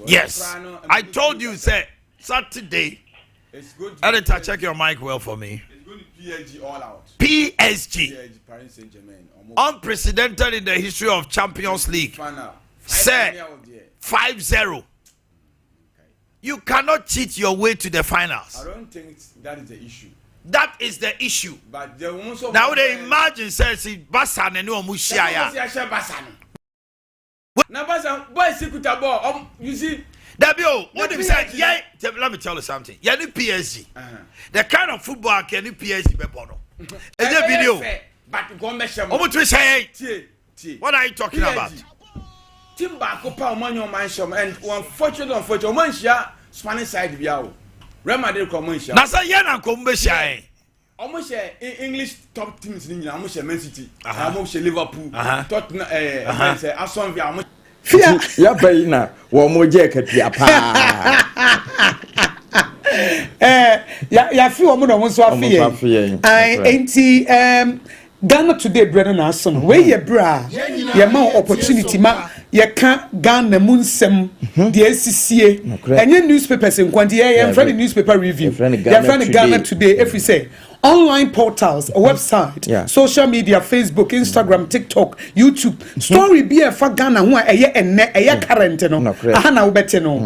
Yes, I told you sɛ Saturday. Editor, check your mic well for me. PSG all out. PSG. PSG, Paris Saint Germain. Unprecedented in the history of Champions League. Final. Sir. 5-0. You cannot cheat your way to the finals. I don't think that is the issue. That is the issue. But the ones of Now they imagine sɛ si Barca ne ne ɔmo hyia ya. Barca no. Na Barca boys kuta ball. You see. Dabi o, what if say yeah? Let me tell you something. Yeah, ni PSG. The kind of football can ni PSG be bɔ no. Ɛnyɛ video. But gɔn bɛ hyɛ mo. Ɔmo tumi hyɛ yɛn. Tie tie. What are you talking PSG. about? Team baako pa ɔmo anya ɔmo anhyɛ ɔmo, and unfortunately ɔmo anhyia Spanish side bi awo. Real Madrid kɔ, ɔmo nhyia. Na sɛ yɛn na nkɔm bɛ hyia yɛn. Ɔmo hyɛ English top teams ni nyinaa. Ɔmo hyɛ Man City, ɔmo hyɛ Liverpool, Tottenham, ɛɛ sɛ Aston Villa ɔmo. Fia. Yaba yi na wɔn mo gye akatua paa. Yafi wɔn na wɔn nso afi Wɔn nso afi yɛn. Yɛn. Ayi, nti Ghana Today brɛ no n'aso no, wei yɛ brɛ a yɛma wo opportunity ma yɛka Ghana mu nsɛm deɛ esisie. Nokorɛ. Ɛnyɛ newspapers nkwa nti yɛ yɛmfrɛ no newspaper review. Yɛfrɛ no Ghana Yɛfrɛ no Ghana Today. Today, ɛfiri sɛ online portals, website, social media, Facebook, Instagram, TikTok, YouTube, story bi a ɛfa Ghana ho a ɛyɛ ɛnɛ, ɛyɛ current no, Nokorɛ. aha na wobɛte no.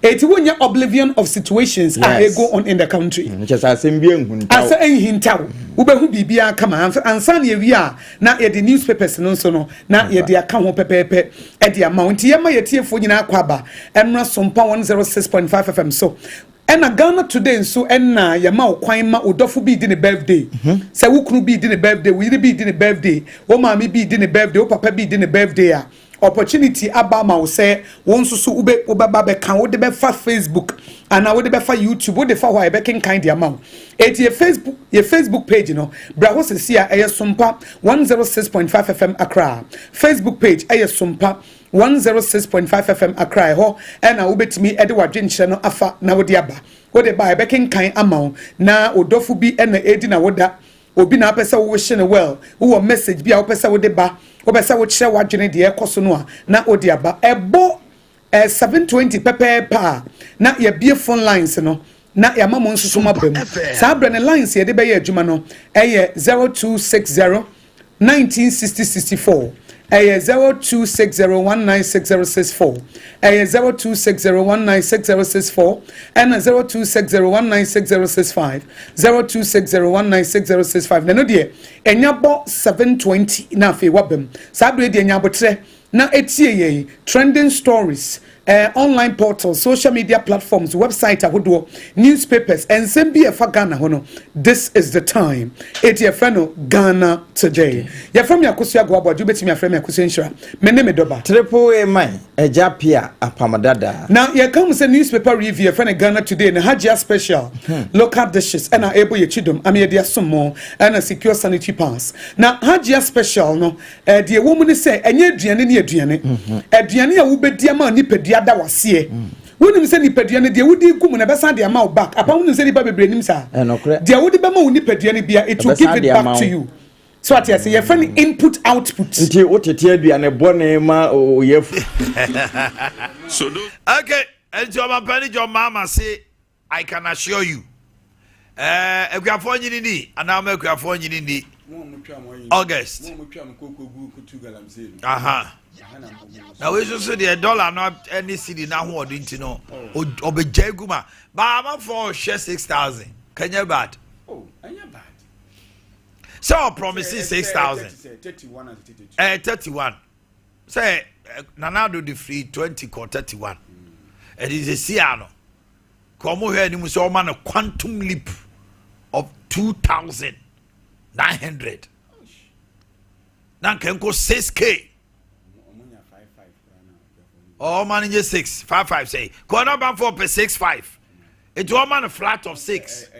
Eti wonyɛ oblivion of situations a ɛgo on in the country. Nkyɛ sɛ asɛm bi ehuntaw. Asɛ ɛnhintaw, wobɛhu biribiara kama. Ansa na yɛwie a, na yɛde newspapers no nso no na yɛde aka ho pɛpɛɛpɛ ɛde ama wo. Nti yɛma yɛtiefoɔ nyinaa kɔ aba ɛmmra Sompa 106.5 FM so. Ɛna Ghana Today nso, ɛna yɛma wo kwan ma wo dɔfo bi di ne birthday, sɛ wo kunu bi di ne birthday, wo yere bi di ne birthday, wo maame bi di ne birthday, wo papa bi di ne birthday a, opportunity aba ama wo sɛ wo nso so wobɛ wobɛba bɛka. Wode bɛfa Facebook anaa wode bɛfa YouTube, wode fa hɔ a, yɛbɛkenkan de ama wo. Eti yɛ Facebook page no, bra hɔ sisi a ɛyɛ Sompa 106.5 FM Accra. Facebook page ɛyɛ Sompa 106.5 FM Accra. Ɛhɔ ɛna wobɛtumi ɛde wadwenkyerɛ no afa na wode aba. Wode ba a, yɛbɛkenkan ama wo. Na odɔfo bi ɛna edi na woda obi na apɛ sɛ wohyɛ no well, wowɔ message bi a wopɛ sɛ wode ba, wopɛ sɛ wokyerɛ w'adwene deɛ ɛkɔ so no a, na wode aba. Ɛbɔ 7:20 pɛpɛɛpɛ a, na yɛbie phone lines no na yɛama mo nso so mo aba mu. Saa berɛ no, lines yɛde bɛyɛ adwuma no ɛyɛ 0260 1960 64, ɛyɛ 0260 196064, ɛyɛ 0260 196064, ɛna 0260 196065, 0260 196065. Na no deɛ, ɛnya bɔ 7:20 na afei waba mu. Saa berɛ deɛ, nya abotrɛ na etie yɛn trending stories, online portals, social media platforms, website ahodoɔ, newspapers, nsɛm bi a ɛfa Ghana ho no. This is the time. Eti yɛfrɛ no Ghana Today. Yɛfrɛ me Akosua Agoabɔgye, wobɛtumi afrɛ me Akosua Nhyira. Me ne me dɔba Triple A man, ɛgya pia apam dada. Na yɛka mu sɛ newspaper review, yɛfrɛ no Ghana Today ne Hajia Special local dishes ɛna ɛbɔ yɛkyi dom ama yɛde asom mo, ɛna Secure Sanitary Pass. Na Hajia Special no, deɛ ɛwɔ mu ne sɛ ɛnyɛ aduane ne aduane, aduane a wobɛdi ama nipadua da waseɛ. Wonim sɛ nipadua no deɛ, wodi gu mu na ɛbɛsan de ama wo back apa. Wonim sɛ nipa bebree nim saa. Ɛnokorɛ. Deɛ wode bɛma wo nipadua no bia, it will give it back to you. So ate ase, yɛfrɛ no input output. Nti wotete aduane bɔne ma oyɛfu. Okay, nti ɔmampani John Mahama se, "I can assure you." Akuafoɔ nyini ni anaa ma akuafoɔ nyini ni August. Aha na wei nso so deɛ, dollar no ne cedi n'ahoɔden nti no, ɔbɛgya egu ma baamafoɔ ɔhwɛ 6,000 kanyɛ bad sɛ ɔpromise 6,000, 31, sɛ Nana Addo de firi 20 kɔ 31. Ɛde sɛ si ano ka ɔmo hwɛ anim sɛ ɔma no quantum leap of 2,900 na nka nkɔ 6K. Ɔma no nye 6 5 5 sɛ kɔ ɔno abanfoɔ pɛ 6 5, nti ɔma no flat of 6.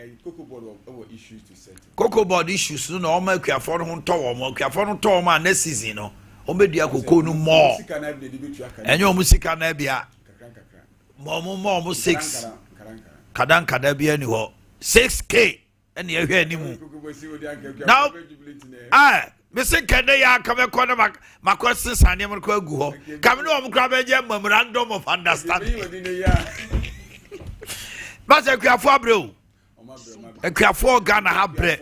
Cocoa Board issues no na ɔma akuafoɔ no ho ntɔ wɔn. Akuafoɔ no tɔ wɔn a, next season no wɔn bɛdua cocoa no mɔɔ. Ɛnyɛ wɔn sika na bia ma ɔmo ma ɔmo 6 kadankada bi ani hɔ, 6K ɛna ɛhwɛ anim now. Mese nka ɛnɛ yɛ anka mɛkɔ na makɔ sesa nneɛma no kɔ agu hɔ. Ka me ne wɔn koraa bɛyɛ memorandum of understanding. Masa akuafoɔ abrɛ o. Akuafoɔ Ghana ha brɛ.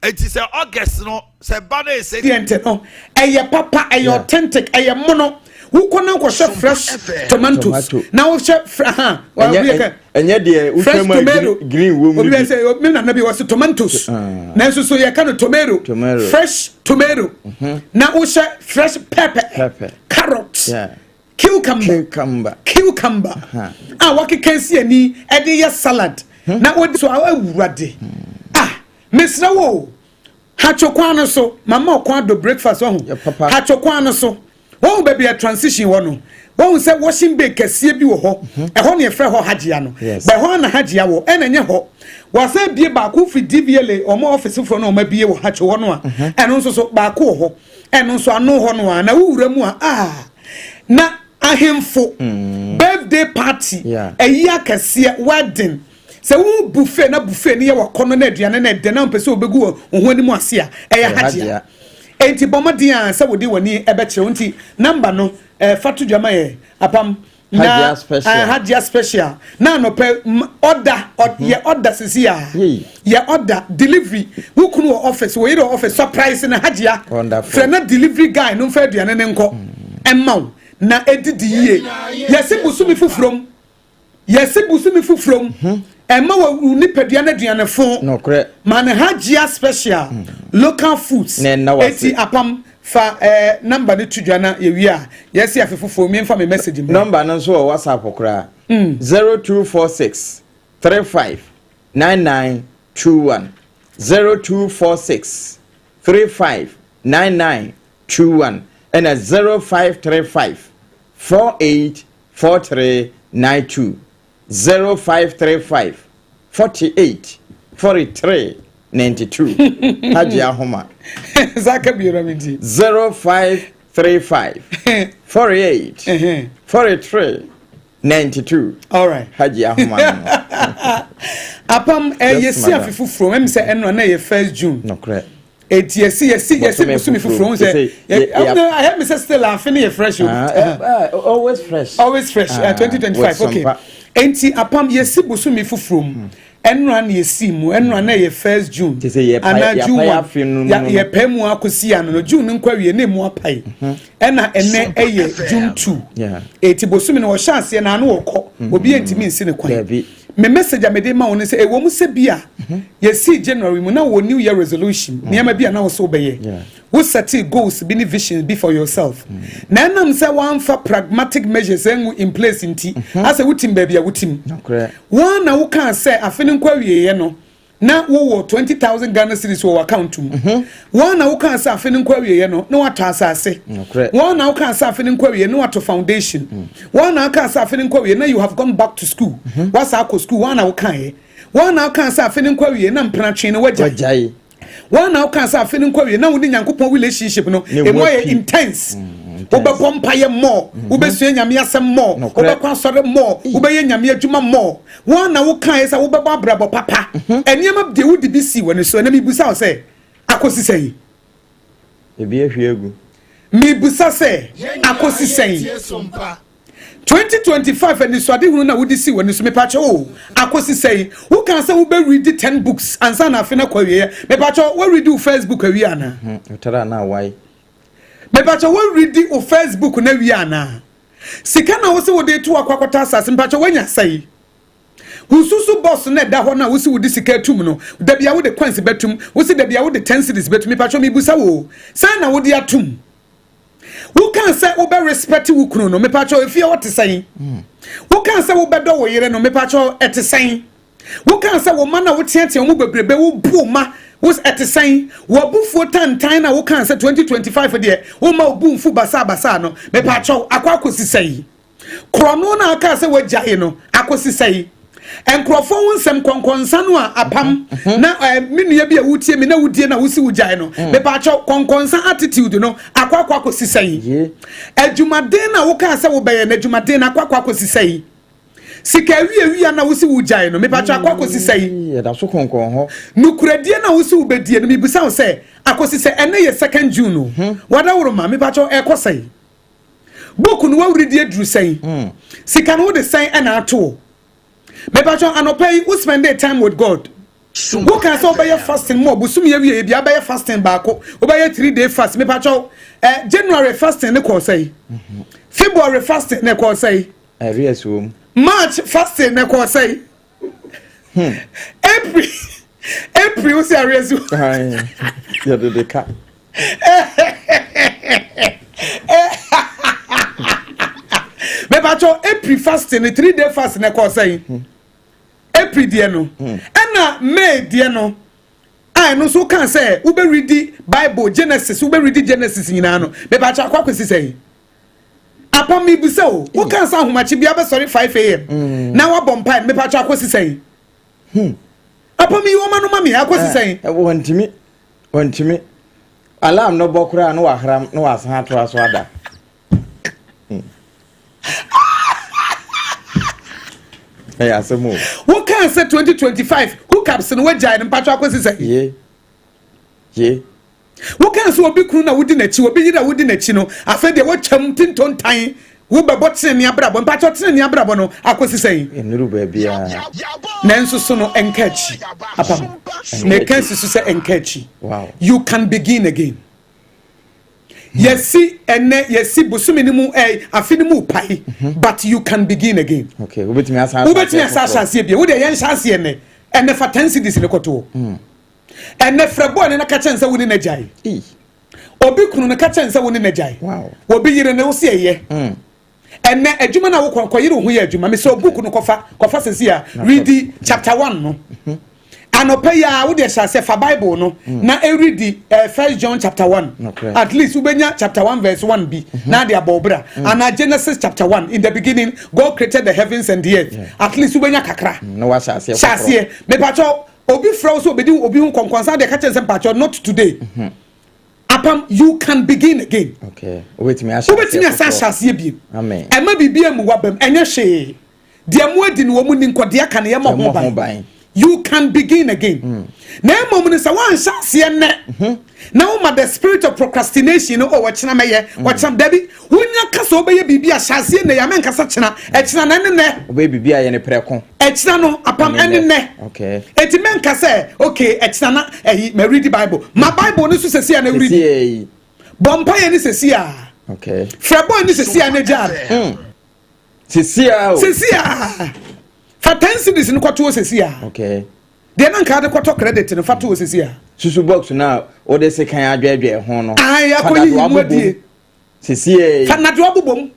Eti sɛ August no sɛ ba no ɛsɛ. Deɛ nti no ɛyɛ papa ɛyɛ authentic ɛyɛ mono wokɔ na wokɔhwɛ fresh tomatoes na wohwɛ ha ɛnyɛ deɛ fresh wotwa mu a tomato green wɔ mu obi no bɛ bi. sɛ me nana bi wɔsi tomatoes Ah. nanso so yɛka no tomato Tomato. Fresh tomato na wohyɛ fresh pepper, Pepper. Carrot, cucumber, Cucumber. Cucumber a wakeka si ani ɛde yɛ salad na wodi so awurade ah, mesrɛ wo, Hatwo kwan no so, mama ɔkwan do breakfast ɔho. Yɛ papa. Hatwo kwan no so, wɔn baabi a transition wɔ no, wɔn sɛ washing bay kɛseɛ bi wɔ hɔ, ɛhɔ ne yɛfrɛ hɔ Hagyia no. Bɛn hɔ na Hagyia wɔ, ɛna nyɛ hɔ wɔasan bie baako firi DVLA ɔmo office foforɔ no a ɔmo abie wɔ Hatwo hɔ no a, ɛno nso so baako wɔ hɔ, ɛno nso ano hɔ no a na wowura mu a, ah, na ahemfo birthday party, ɛyi akɛseɛ, wedding, sɛ wo buffet na buffet no yɛ wakɔnɔ na aduane na ɛdɛ na mpɛ sɛ wobɛgu wɔ wo ho anim ase a, ɛyɛ Ɛyɛ Hagyia. Hagyia. Enti bɔ mmɔden a sɛ wode w'ani ɛbɛkyerɛ wo nti number no fa to dwama yɛ apam na Hagyia Special. Hagyia Special na anɔpɛ ɔda yɛ ɔda sisi a Yei. yɛ ɔda delivery. Wo kunu wɔ office, wo yere wɔ office, surprise na Hagyia. Wonderful. Frɛ na delivery guy no mfa aduane ne nkɔ ɛma wo na ɛdidi yie. Yɛsi busumi foforɔ mu, yɛsi busumi foforɔ mu, ɛma wɔ wo nipadua no aduane fo. Nokorɛ. Ma ne Hagyia Special local foods. Na ɛnna wase. Eti apam fa number no to dwa na yɛwie a yɛsi afe foforɔ miɛnfa mi message mu. Number no nso wɔ WhatsApp koraa. 0246 35 99 21, 0246 35 99 21, ɛna 0535 48 43 92, 0535 48 43 92. Hagye ahoma. Zaka bi yɛrɛ mi ti. 0535 48 43 92. All right. Hagye ahoma no. Apam Yes, yɛsi madam. afe foforɔ ɛmi sɛ ɛnura na yɛ 1 June. Nokorɛ. Eti yɛsi Bosome busumi foforɔ. foforɔ n sɛ Yɛsɛ- yɛ- ayɛ mi sɛ still afe ne yɛ fresh o. Ah, always fresh. Always fresh. Ah, 2025. with Okay. some Enti apam, yɛsi busumi foforɔ mu, ɛnura na yɛsi mu, ɛnura na yɛ 1 June. Te sɛ yɛpae- Anaa yɛapae June 1. afe no mu no. Yɛpae mu akɔsi ano no, June no nkɔ awie na emu apae, ɛna ɛnɛ ɛyɛ June 2. Eti bosomi no wɔhyɛ aseɛ na ano wɔkɔ, obi yɛ ntumi nsi ne kwan. Dabi. Me message a mede ma wo no sɛ ɛwɔ mu sɛ bi a yɛsii January mu na wɔ new year resolution, nneɛma bi a na wo so wobɛyɛ, wo set goals bi ne visions bi for yourself, na ɛnam sɛ woamfa pragmatic measures angu in place nti asɛ wotim baabi a wotim. Nokorɛ. Wɔn na wokaa sɛ afe no nkɔ awieeɛ no na wowɔ 20,000 Ghana cedis wɔ account mu. Wɔn na wokaa sɛ afe no nkɔ awieeɛ no na watɔ asase. Nokorɛ. Wɔn na wokaa sɛ afe no nkɔ awieeɛ na watɔ foundation. Wɔn na wokaa sɛ afe no nkɔ awieeɛ na you have gone back to school, wasa akɔ school. Wɔn na wokaeɛ, wɔn na wokaa sɛ afe no nkɔ awieeɛ na mpenatwe no wagya. Wagyae. Wɔn na wokaa sɛ afe no nkɔ awie na wode Nyankopɔn relationship no Ne ɛmu mu ayɛ api. intense, wobɛbɔ mpayɛ mmɔ, wobɛsua Nyame asɛm mmɔ, Nokorɛ. wobɛkɔ asɔre mmɔ, wobɛyɛ Nyame adwuma mmɔ. Wɔn na wokaeɛ sɛ wobɛbɔ abrabɔ papa, ɛnneɛma deɛ wode bi si w'ani so. Ɛna mebusa wo sɛ akɔsi sɛn? Ebi ahwie agu. Mebusa sɛ akɔsi sɛn? 2025 anisoadehunu na wode si w'ani so, mepakyɛ o, akɔsi sɛn? Woka sɛ wobɛredi 10 books ansa na afe no akɔ awieɛ. Mepakyɛ, woaredi wo first book awie anaa? Wotara na awae. Mepakyɛ, woaredi wo first book no awie anaa? Sika na wo sɛ wode to akɔ akɔtɔ asase, mepakyɛ, woanya sɛe? Wosusu box no ɛda hɔ no a wosi wode sika atum no, dabi a wode coins bɛtum, wosi dabi a wode 10 cedis bɛtum. Mepakyɛ, mebusa wo, sɛn na wode atum? Woka sɛ wobɛ respect wo kunu no, mepakyɛ, efie hɔ te sɛn? Woka sɛ wobɛdɔ wo yere no, mepakyɛ, ɛte sɛn? Woka sɛ wo ma na woteatea mu bebrebe, wobu ma wo, ɛte sɛn? Wɔbufuo tantan na woka sɛ 2025 deɛ woma obu mfu basabasa no, mepakyɛ, akɔ akɔsi sɛn? Korɔno na aka sɛ wagyae no akɔsi sɛn? Nkurɔfoɔ ho nsɛm kɔnkɔnsa no a apam na me nua bi a wotie mi na wodie na wosi wogyae no, mepakyɛ, kɔnkɔnsa attitude no akɔ akɔsi sɛn? Ye. Adwumaden na wokaa sɛ wobɛyɛ no, adwumaden na akɔ akɔsi sɛn? Sika awiawia na wosi wo gyae no, mepatwa akɔ akɔsi sɛn? Yɛda so kɔnkɔn hɔ. Nokorɛdie na wosi wo bɛdie no, mebisa wo sɛ, akɔsi sɛ ɛnɛ yɛ second June o. Wadaworo ma, mepatwa ɛkɔ sɛn? Book no wawuridi aduru sɛn? Sika no wode sɛn ɛna ato o? Mepatwa anɔpa yi, wo spend time with God. Woka sɛ wobɛyɛ fasting mu ɔbosom yɛ wie bia bɛyɛ fasting baako, wobɛyɛ 3 day fast. Mepatwa January fasting ne kɔɔ sɛn? February fasting ne kɔɔ sɛn? Arrears wɔ mu. March fasting ne kɔɔ sɛn? April wo sɛ arrears wɔ. Yɛde de ka. Mepatwa April fasting ne 3 day fast ne kɔɔ sɛn? April deɛ no, ɛna May deɛ no a, ɛno nso kan sɛ wobɛredi Bible Genesis, wobɛredi Genesis nyinaa no, mepatwa akɔ akɔsi sɛn? Apam mibisa o, woka sɛ ahomakye bia bɛsɔre 5 a.m. na wabɔ mpae no, mepatwa akɔsi sɛn? Apam yi wɔma no ma me, akɔsi sɛn? Wɔntumi alarm no bɔ koraa na wahram na wasan atoa so ada. Ɛyɛ asɛm o. Woka sɛ 2025 hookups no wagyae no, mpatwa akɔsi sɛn? Ye ye. Woka sɛ obi kunu na wodi n'akyi, obi yere a wodi n'akyi no, afei deɛ watwam tintontan, wobɛbɔ tenene abrabɔ, mpatwa tenene abrabɔ no akɔsi sɛn? Nnuru baabiara. Nanso so no ɛnka akyi. Apam meka si so sɛ ɛnka akyi. You can begin again. Yɛsi ɛnɛ, yɛsi bosome no mu, afe no mu pae, but you can begin again. Okay, wobɛtumi asan. Wobɛtumi asa ahyɛ aseɛ bia. Wode yɛnhyɛ aseɛ nnɛ. Ɛnɛ fa 10 cedis ne kɔtoɔ. Ɛnɛ frɛ bɔɔ ne na ka kyɛn sɛ wo ne n'agyae. Obi kunu no, ka kyɛn sɛ wo ne n'agyae. Obi yere ne wo se ɛyɛ. Ɛnɛ adwuma no a wokɔ, kɔyere wo ho yɛ adwuma. Mesɛ book no kɔfa kɔfa sɛsi a read chapter 1 no anɔpɛ yi a wode hyɛ aseɛ. Fa Bible no na ɛredi First John chapter 1. At least wobɛnya chapter 1 verse 1 bi na ade abɔ wo bra, anaa Genesis chapter 1, "In the beginning God created the heavens and the earth." At least wobɛnya kakra. Na wahyɛ aseɛ. Hyɛ aseɛ. Mepakyɛw, obi frɛ wo sɛ obɛdi obi ho nkɔnkɔnsa deɛ, ka kyerɛ sɛ mpakyɛw, not today. Apam, you can begin again. Okay, wobɛtumi ahyɛ. Wobɛtumi asa ahyɛ aseɛ biem. Amen. Ɛma biribi amu wabam ɛnyɛ hwee. Deɛ mo adi no wɔ mu ni nkɔdeɛ ka ne yɛma Yɛmmɔ ho ho ban. Ban. You can begin again. Na mmom no, sɛ woanhyɛ aseɛ nnɛ na woma the spirit of procrastination no, oh, wɔkyena mɛyɛ, wɔkyena. Dabi, wonya ka sɛ wobɛyɛ biribi a, hyɛ aseɛ nnɛ. Yɛ menkasa kyena, ɛkyena na ɛne nnɛ. Wobɛyɛ biribi a yɛ ne prɛko. Ɛkyena no, apam, ɛne nnɛ. Eti mɛnka sɛ okay, ɛkyena na ɛyi mɛredi Bible. Ma Bible no so sɛsi a na ɛredi. Sesie yi. Bɔ mpaeɛ ne sɛsi a. Frɛ bɔɔ ne sɛsi a na gyaa no. Sesie a o. Sɛsi a fa 10 cedis no kɔto sɛsi a. Deɛ na nka de kɔtɔ credit no, fa to sɛsi a. Susu box no a wode sekan adwɛdwɛ ho no. Ayi Fa akɔyi nadoa yi mu bobom. adie. Sesie yi. Fa nadoa bobɔ mu.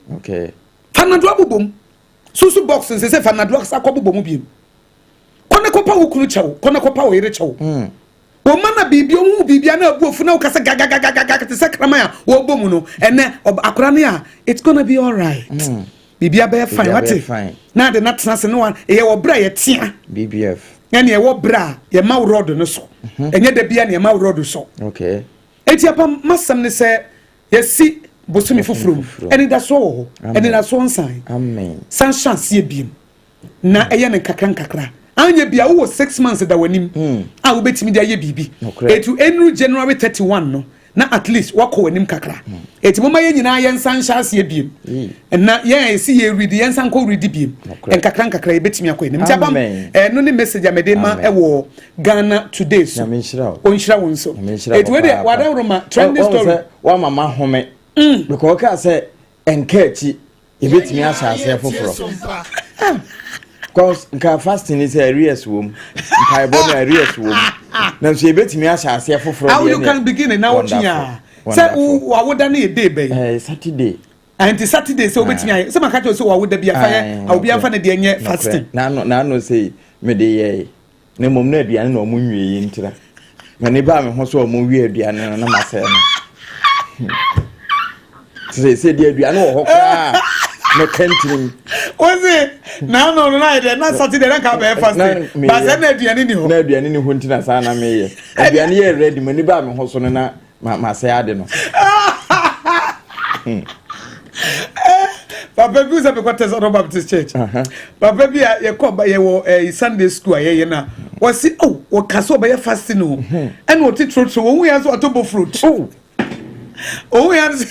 Fa nadoa bobɔ mu. Susu box nsɛ sɛ fa nadoa sa kɔ bobɔ mu biem. Kɔ ne kɔpa wo kunu kyɛw, kɔ ne kɔpa wo yere kyɛw. Wɔn ma na biribi ohun biribi a na abu ofu na wokasa gagagagaga te sɛ kraman a wɔbɔ mu no. Ɛnɛ akora ne a, it's gonna be alright, biribi abɛyɛ fine. Biribi abɛyɛ wate fine. Na ade na tena ase ne wa ɛyɛ wɔ berɛ a yɛtea. BBF. Ɛne ɛwɔ berɛ a yɛma wo rɔdo no so, ɛnyɛ da bia ne yɛma wo rɔdo so. Eti apam, masɛm ne sɛ yɛsi bosome foforɔ mu. Foforɔ. Ɛnidasoɔ wɔ hɔ. Amen. Ɛnidasoɔ nsan. Amen. San hyɛ aseɛ biem na ɛyɛ no nkakra nkakra. Anyɛ bia wowɔ 6 months da w'anim a wobɛtumi de ayɛ biribi. Nokorɛ. Etu ɛnuru January 31 no na at least wakɔ w'anim kakra. Eti moma yɛn nyinaa yɛnsa nhyɛ aseɛ biem na yɛn a yɛsi yɛ redi, yɛnsa nkɔ redi biem. Nokorɛ. Nkakra nkakra yɛbɛtumi akɔ anim. Nti apam, Amen. ɛno ne message a mede ma Amen. ɛwɔ Ghana Today so. Nyame nhyira wo. Ɔnhyira wo nso. Nyame nhyira Eti wo wei deɛ, papaapa. wadaworo trending Ɔ- ɔhu story. sɛ woama ma home because ɔkaa sɛ ɛnka akyi, yɛbɛtumi ahyɛ aseɛ foforɔ, cause nka fasting ni sɛ arrears wɔ mu, mpaebɔ no arrears wɔ mu, nanso yɛbɛtumi ahyɛ aseɛ foforɔ. How deɛ you ne- can begin it na wotwe a sɛ Wonderful. wo wawoda no yɛ day bɛyi? Saturday. Nti Saturday sɛ wobɛtumi ayɛ sɛ maka kyerɛ wo sɛ wawoda bi afa yɛ a, obi afa no deɛ nyɛ fasting. N'ano sɛ mede yɛe na mmom na aduane na ɔmo nwie yi ntira m'ani baa me ho so, ɔmo wie aduane no na masɛe no. Sɛ deɛ aduane wɔ hɔ koraa mɛka ntirim. Wo se n'ano no na yɛ deɛ na Saturday na nka bɛyɛ fasting ba sɛ na aduane ni hɔ. Na aduane ni hɔ nti na saa na meyɛ. Aduane yɛ ready, m'ani baa me ho so no na masɛe ade no. Papa. Papa bi sɛ mekɔ Tesano Baptist Church. Papa bi a yɛkɔ yɛwɔ eh, Sunday school a yɛyɛ no a wɔse oh wɔka sɛ ɔbɛyɛ fasting o. Mhm. Ɛna ɔte trotro wɔn yɛn nso ɔtɔ bofrot. Oh. Ohun yɛn nso.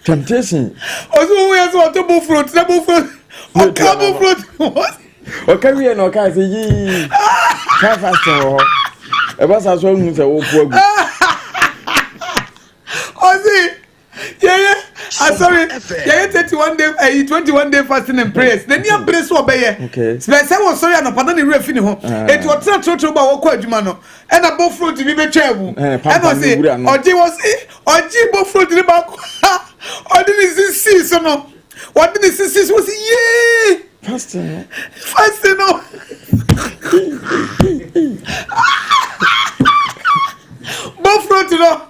Temptation. Ɔsɛ ohun yɛn nso ɔtɔ bofrot na bofrot ɔka bofrot. Ɔka wie na ɔka sɛ yii kaa fasting wɔ hɔ. Ɛba saa so ahu sɛ wɔpo agu. Ɔse yɛyɛ asɔre yɛyɛ 31 day ɛyi 21 day fasting and prayers n'ani abere so ɔbɛyɛ sɛ sɛ wɔsɔre anɔpa na ne werɛ fi ne ho ah. eti ɔtena torotoro ba wɔkɔ adwuma no ɛna bofrot bi bɛtwa mu ɛna ɔse ɔgye wɔse ɔgye bofrot ne baako ɔde ne sisi so no wɔde ne sisi so wɔsi yee fasting no fasting no bofrot no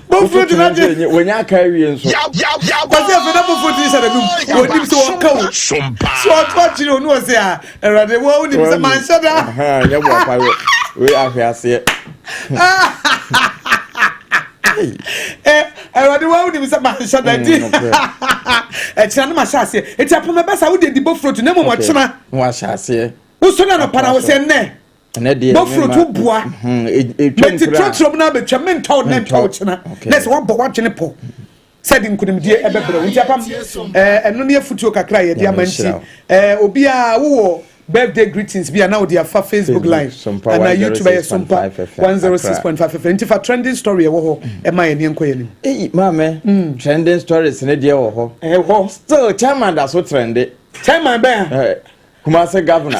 bofrot no agye wɔnya aka awie nso wɔsi afei na bofrot no hyɛ n'anum wɔnim sɛ wɔka o sɛ ɔto akyere o ne wɔsi a awurade wɔ wonim sɛ manhyɛ da nyɛ boapa wei ahwe aseɛ awurade wa wonim sɛ manhyɛ da nti ɛkyena no mahyɛ aseɛ ɛti apam ɛbɛ sa wode di bofrot na mmom ɔkyena wahyɛ aseɛ wosɔre anɔpa na wo sɛ nnɛ bofrot wo boa mɛti trɔtrɔ mu no abɛtwa mentɔ nnɛ ntɔ wo kyena na sɛ woabɔ woadwene pɔ sɛ de nkonimdie ɛbɛbrɛ wo nti apam ɛno ne afutuo kakra a yɛde ama nti obiara wowɔ birthday greetings bi a na wode afa facebook live ana youtube ɛyɛ sompa 106.5 fm nti fa trending story ɛwɔ hɔ ɛma yɛn ne nkɔ yɛn anim. eyi maame mm. trending stories ne deɛ wɔ hɔ. ɛwɔ still chairman da so trende. chairman bɛn. Eh, kumase governor.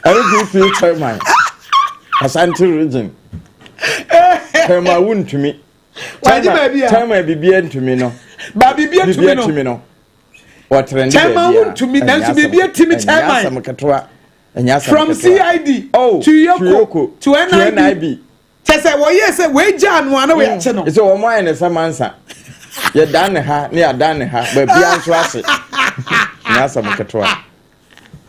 NPP chairman Ashanti region. Chairman wuntumi. Wagye baabi a. Chairman biribi ntumi no. Ba biribi atumi no. Wɔtrende Chairman wuntumi nanso biribi atumi chairman. Ɛnyɛ asɛm ketewa. Ɛnyɛ asɛm From CID oh, to Yoko to NIB. To NIB. Kyɛ sɛ wɔyɛ sɛ wɔagya ano a na wɔyɛ no. Sɛ wɔn ayɛ ne sɛ mansa. Yɛdan ne ha ne yɛadan ne ha baabia nso ase. Nyɛ asɛm ketewa.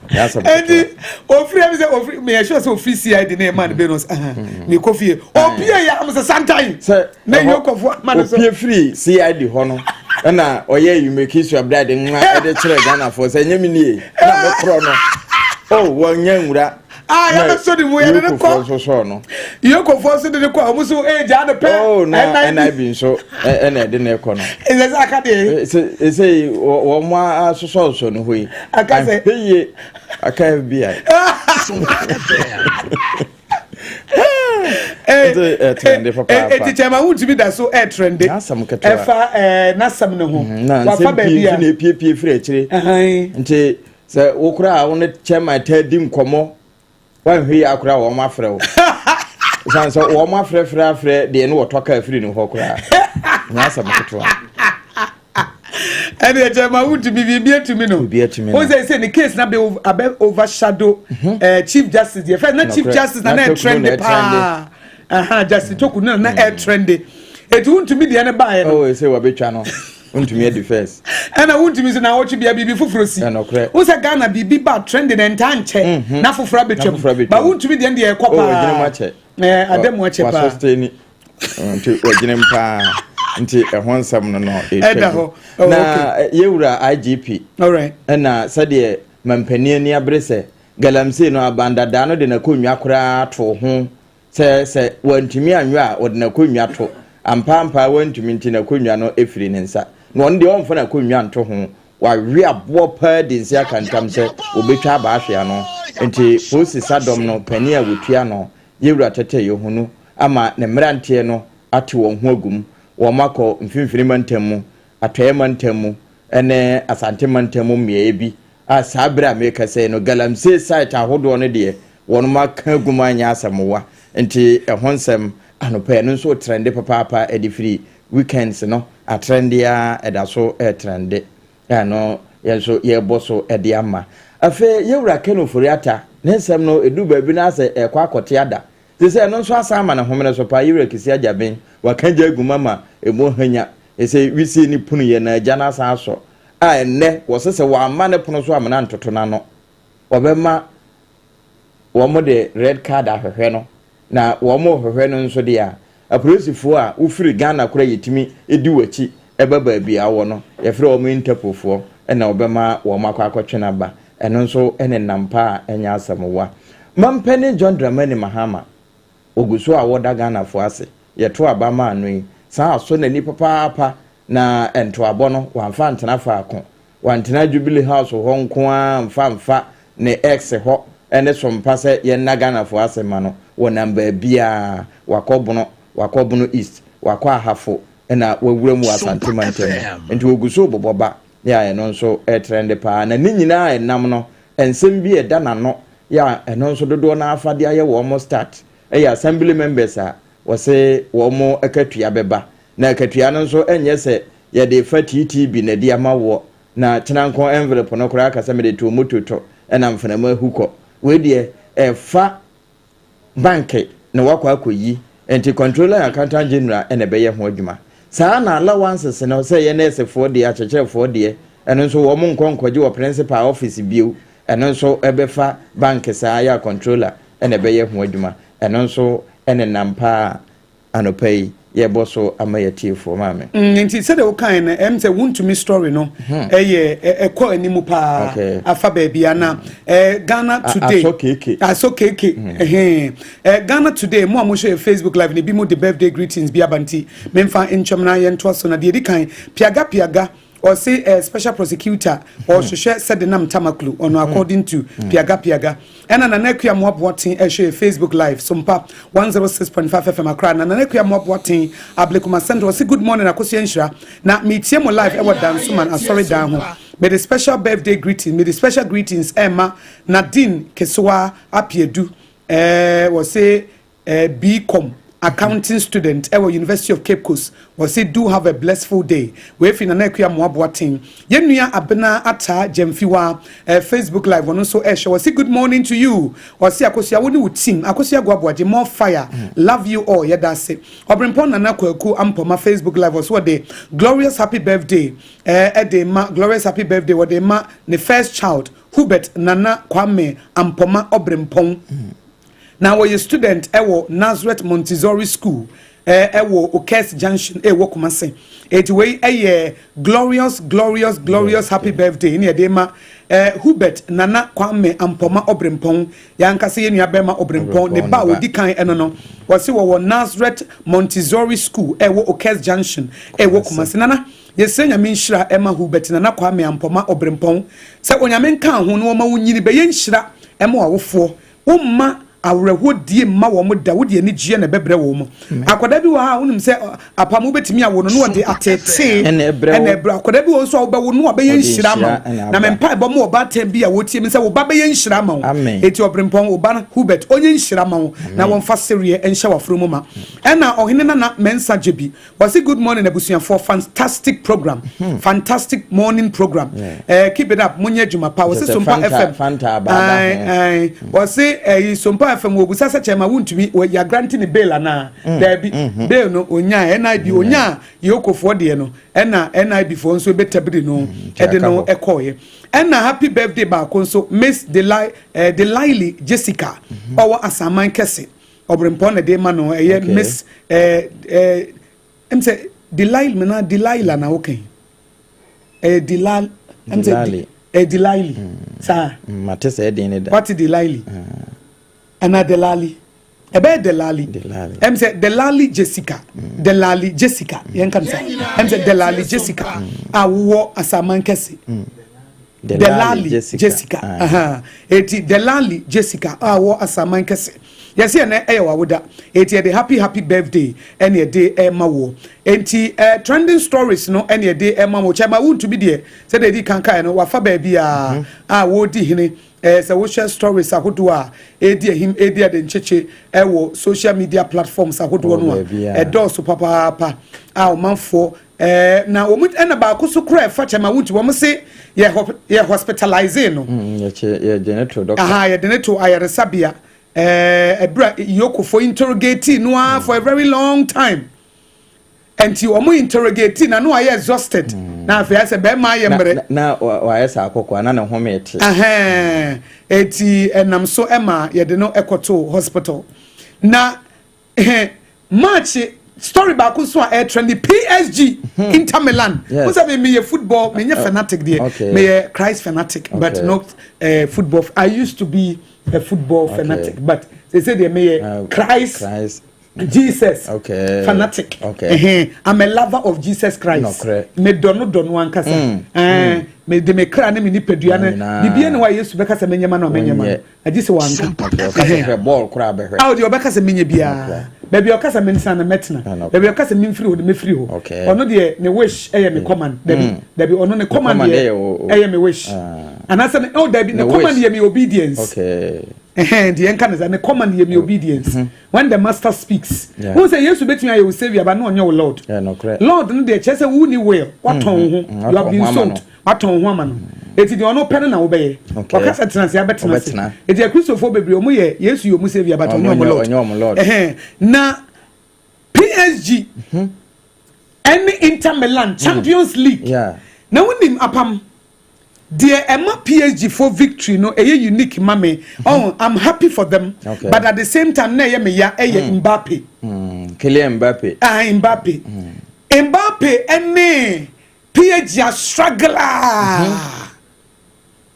Eti ofiri ɛmi sɛ ofiri mɛ ɛsɛ sɛ ofiri CID ne ɛma ne bɛ no sɛ mɛ kɔ fie opie yɛ amu sɛ santan sɛ ne yɛ kɔfo ama ne so. Opie firi CID hɔ no ɛna ɔyɛ yumeki su abira de nwa ɛde kyerɛ Ghanafoɔ sɛ ɛnyɛ mi nie na mɛ korɔ no oh wɔn nyɛ nwura. Ah, yɛ bɛ so de mu yɛ de ne kɔ. Yokofoɔ nso sɔɔ no. Yokofoɔ nso de ne kɔ a wɔn nso egya ne pɛ. Oh na NIB nso ɛna ɛde ne kɔ no. Ɛsɛ sɛ aka deɛ. Ɛsɛ ɛsɛ wɔn asosɔsosɔ ne hɔ yi. Aka sɛ. Ahwɛ yie aka FBI. Ɛtrɛnde papaapa. Eti kyɛn ma wuntumi da so ɛtrɛnde. N'asɛm ketewa. Ɛfa ɛɛ n'asɛm ne ho. Na nsɛm pii nso na epiepie firi akyire. Nti sɛ wo koraa wo ne chairman taa di nkɔmmɔ woanhwɛ yi akora wɔn afrɛ wo san sɛ wɔn afrɛfrɛ afrɛ deɛ ne wɔtɔ kaa firi ne hɔ koraa nyɛ asɛm ketewa ɛne ɛkyɛ ma wotumi biribi atumi no biribi atumi no wo sɛ sɛ ne case na bɛ abɛ overshadow mhm. eh, chief justice deɛ fɛ na chief justice na na ɛtrɛnde paa aha justice toku na na ɛtrɛnde eti wontumi deɛ ne baayɛ no oh ɛsɛ wabɛtwa no Wontumi adi first. Ɛna wontumi nso na awɔtwe bia biribi foforɔ si. Ɛnɔkorɛ. Wo sɛ Ghana biribi ba trend na ntaa nkyɛ mhm. na foforɔ abɛtwam. Ba wontumi deɛ deɛ ɛkɔ oh, paa. Ɔgyina mu akyɛ. Ɛɛ ada mu akyɛ paa. Wasɔsteni. Nti ɔgyina mu paa. Nti ɛho nsɛm no no ɛda hɔ. Oh, na yɛwura IGP. All right. Ɛna sɛdeɛ mampanin ani abere sɛ galamsey no abandadaa no de n'akonnwa koraa to ho Sɛ sɛ wantumi anwɔ a, ɔde n'akonnwa to. Ampa-ampa ara wantumi nti n'akonnwa no firi ne nsa. Na ɔno deɛ ɔmfa n'akonnwa nto ho. Wawe aboɔ paa di nse aka ntam sɛ ɔbɛtwa aba ahwe ano. Nti polisi sadɔm no panin a wɔtua no, Yewura Tɛtɛ Yohunu ama ne mmeranteɛ no ate wɔn ho agu mu. Wɔakɔ Mfimfini Mantam mu, Atɔeɛ Mantam mu ne Asante Mantam mu mmeaeɛ bi a saa berɛ a merekasa yi no galamsey site ahodoɔ no deɛ wɔnom aka agu mu anyɛ asɛmmoa nti ɛho nsɛm anɔpa yi ɛno nso retrɛnde papaapa ɛde firi weekends no atrɛnde ara ɛda so retrɛnde ɛno yɛn nso yɛrebɔ so ɛde ama afei yɛwura Ken Ofori-Atta ne nsɛm no ɛduru baabi no asɛ ɛrekɔ akɔte ada te sɛ ɛno nso asan ama ne homene so paa yɛwura Kissi Agyabeng waka gya agu mu ama ɛmu hanya ɛsɛ wisie ne punu yɛ na agya no asan asɔ a ɛnnɛ wɔse sɛ wɔamma ne pono so amena ntoto n'ano, wɔbɛma wɔde red card ahwehwɛ no, na wɔrehwehwɛ no nso deɛ a, apolisifoɔ a wofiri Ghana koraa yɛtumi di w'akyi ba baabi a wowɔ no, yɛfrɛ wɔn Interpolfoɔ na wɔbɛma wɔn akɔ akɔtwe no aba. Ɛno nso nenam pa a ɛnyɛ asɛm wa. Mampanin John Dramani Mahama, ɔgu so a wɔda Ghanafoɔ ase. Yɛto aba maa no yi, san asɔ n'ani papaapa na ntoabɔ no, wamfa antena faako. Wantena Jubilee House hɔ nko ara amfa amfa ne ex hɔ ne sompa sɛ yɛnna Ghanafoɔ ase mma no. Wɔnam baabiara, wakɔ Bono, wakɔ Bono East, wakɔ Ahafo na wawura mu wɔ Asante mantam mu. Nti wɔgu so rebobɔ ba yɛ a ɛno nso retrɛnde pa ara. Na ne nyinaa a ɛnam no, nsɛm bi a ɛda n'ano yɛ a ɛno nso dodoɔ no ara fa de ayɛ wɔn start yɛ Assembly members a wɔse wɔn akatua bɛba. Na akatua no nso nyɛ sɛ yɛde refa TTB na adi ama woɔ, na kyena nko envelope no koraa ka sɛ mede too moto to na mfenama ahu kɔ. Wei deɛ ɛfa banke na woakɔ akɔyi, nti Controller and Accountant General na ɛbɛyɛ ho adwuma. Saa ara na allowances no, sɛ ɛyɛ nɛɛsefoɔ deɛ, akyerɛkyerɛfoɔ deɛ, ɛno nso wɔn nkɔ nkɔgye wɔ principal office bio, ɛno nso ɛbɛfa banke saa ara yɛ a Controller na ɛbɛyɛ ho adwuma. Ɛno nso nenam paa anɔpa yi yɛbɔ so ama yɛatiefoɔ maame. Mm, nti sɛdeɛ wokae no ɛm sɛ wontumi story no hmm. ɛyɛ ɛkɔ anim paa afa baabi ana hmm. Ghana Today asɔ keke asɔ keke hmm. Ghana Today mo a mohwɛ yɛ Facebook live ne bi mu de birthday greetings bi aba nti memfa ntwam na yɛntoa so na deɛ ɛdi kan piaga piaga ɔse eh, special prosecutor ɔhwehwɛ sɛ de nam tamaklu ɔno hmm. according to hmm. piaga piaga ɛna nana akua mmoaboaten ɛhwɛ facebook live sompa 106.5 fm akra na nana akua mmoaboaten ablekuma central ɔse good morning akosua nhyira na metie mo live ɛwɔ dansoman asɔre dan ho mede special birthday greetings mede special greetings ɛma nadine kesewa apiedu ɛɛ wɔse BCom Accounting student wɔ University of Cape Coast. Wɔse do have a blessful day. Wei firi Nana Akua Amoah Boateng. Yɛn nua Abena Ataa Gyamfiwa, Facebook live, ɔno nso ɛrehwɛ. Wɔse good morning to you. Ɔse Akosua wo ne wo team, Akosua Aguaboagye, more fire. Love you all. Yɛda ase. Ɔbrempɔn Nana Kwaku Ampoma, Facebook live, ɔse ɔde glorious happy birthday ɛde ma, glorious happy birthday wɔde ma ne first child, Hubert Nana Kwame Ampoma Ɔbrempɔn. Na ɔyɛ student wɔ Nazareth Montessori School wɔ Okes Junction ɛwɔ Kumasi. Eti wei yɛ glorious glorious glorious happy birthday ne yɛde ma Hubert Nana Kwame Ampoma Obrempong. Yɛankasa yɛn nua bɛrima Obrempong ne ba a ɔdi kan ɛno no. Wɔse wɔwɔ Nazareth Montessori School ɛwɔ Okes Junction ɛwɔ Kumasi. Nana yɛsrɛ Nyame nhyira ɛma Hubert Nana Kwame Ampoma Obrempong sɛ Onyame nka ho na ɔma wo nyini bɛyɛ nhyira ɛma w'awofoɔ. Womma awerɛhoɔdie mma wɔn da, wode anigyeɛ na ɛbɛbrɛ wɔn. Akwadaa bi wɔ ha a wonim sɛ apam wobɛtumi awo no na ɔde ateetee ɛna ɛbrɛ. Akwadaa bi wɔ nso a wobɛwo no ɔbɛyɛ nhyira ama wo. Na me mpaebɔ ma ɔbaatan bi a wɔtie me sɛ wo ba bɛyɛ nhyira ama wo. Eti ɔbrempɔn wo ba no Hubert ɔnyɛ nhyira ma wo na wɔmfa sereɛ nhyɛ w'afono mu ma. Ɛna ɔhene Nana Mensah Gyebi Wɔse good morning abusuafoɔ fantastic program hmm. fantastic morning program yeah. uh, keep it up monyɛ adwuma pa wɔse Sompa FM wɔse ɛyi eh, Sompa FM wɔbusa sɛ kyɛma wontumi yɛagrante ne bail anaa mm. daabi mm-hmm. bail no onyaa NIB mm. onyaa yɛokofoɔ deɛ no ɛna NIB foɔ nso bɛtabiri no mm, ɛde no ɛkɔɔyɛ ɛna happy birthday baako nso Miss Deli eh, Delaile Jessica mm-hmm. ɔwɔ Asaman kɛse Ɔbrempɔn na ɛde ma no ɛyɛ miss ɛɛ ɛɛ ɛm sɛ Delilah mi na Delilah na woka yi ɛyɛ Delal ɛm sɛ ɛyɛ Delilah mm. saa. Mm, mate sɛ ɛden ne da. Wate Delilah mm. ɛna Delali ɛbɛyɛ Delali ɛm sɛ Delali Jessica mm. Delali Jessica yɛn ka no sa ɛm sɛ Delali Jessica a wowɔ Asaman kɛse. Mm. Delali Jessica ah. Eti Delali Jessica a wɔ Asaman kɛse yɛsɛ ɛnɛ ɛyɛ wawoda eti ɛde happy happy birthday ɛne ɛde ɛma woɔ enti eh, trending stories no ɛne ɛde ɛma wo kyɛ ma wontumi deɛ sɛdeɛ ɛdi kan kaeɛ no wafa baabi a mhm. a wɔredi hene eh, sɛ wohwɛ stories ahodoɔ a ɛredi ahim ɛredi ade nkyekye ɛwɔ social media platforms ahodoɔ no a ɛdɔɔso papaapa a ɔmanfoɔ Ɛɛ na wɔn ɛna baako so kura ɛfa kyɛ ma wonti wɔn se yɛ yɛ hospitalize no. Mm, yɛkyɛ yɛde ne to doctor. Aha yɛde ne to ayaresabea ɛɛ ɛbra yokofo interrogate no ara for a very long time. Nti wɔn interrogate na no ayɛ exhausted. Mm. Na afei ayɛ sɛ bɛrima ayɛ mmerɛ. Na wayɛ sɛ akɔkɔa na ne home te. Ɛhɛn eti ɛnam so ɛma yɛde no ɛkɔto hospital na. March. Story baako nso a ɛtrend, PSG, Inter Milan. Wo sɛ me meyɛ football, menyɛ fanatic deɛ. Meyɛ Christ fanatic, but not football. I used to be a football fanatic, but sɛ deɛ meyɛ Christ, Christ. Jesus fanatic. I'm a lover of Jesus Christ. Me dɔ no, dɔ no ankasa. Me de me kra ne me nipadua ne Nyinaa. bibia ne wa Yesu bɛka sɛ menyɛ ma no a, menyɛ ma no. Wonyɛ. Agye sɛ wanka. Ɔka sɛ hwɛ bɔɔl koraa, bɛhwɛ. A ɔdeɛ ɔbɛka sɛ menyɛ biara, baabi a ɔka sɛ mensa no, mɛtena. Ah, no. Baabi a ɔka sɛ memfiri hɔ no, mɛfiri hɔ. Ɔno deɛ, ne wish ɛyɛ me command. Dabi, dabi, ɔno ne command command deɛ ɛyɛ wo- ɛyɛ me wish. Ah. Anaasɛ ne, oh dabi, ne Ne command wish. yɛ me obedience. Ɛhɛn, deɛ nka ne sɛ ne command yɛ me obedience. When the master speaks, wɔn sɛ Yesu bɛtumi ayɛ wo saviour ba na ɔnyɛ wo Lord. Yeah, nokorɛ. Lord no deɛ, kyerɛ sɛ wo ni will, watɔn wo ho. You have Watɔn been ho ama sold. no. Watɔn wo ho ama no, eti deɛ ɔno pɛ no na wobɛyɛ. Ɔka sɛ tena ase, abɛtena ase. Wobɛtena. Eti Akristofoɔ bebree, ɔmo yɛ Yesu yɛ ɔmo saviour, but ɔnyɛ Ɔmo ɔmo Lord. ɔnyɛ ɔmo Lord. Ɛhɛn, na PSG ɛne Inter Milan, Champions League. Na wonim apam deɛ ɛma PSG for victory no ɛyɛ unique ma me. Oh, I'm happy for them, but at the same time na ɛyɛ me ya, ɛyɛ Mbappe. Kylian Mbappe. Ah, Mbappe, Mbappe ɛne PSG a struggle a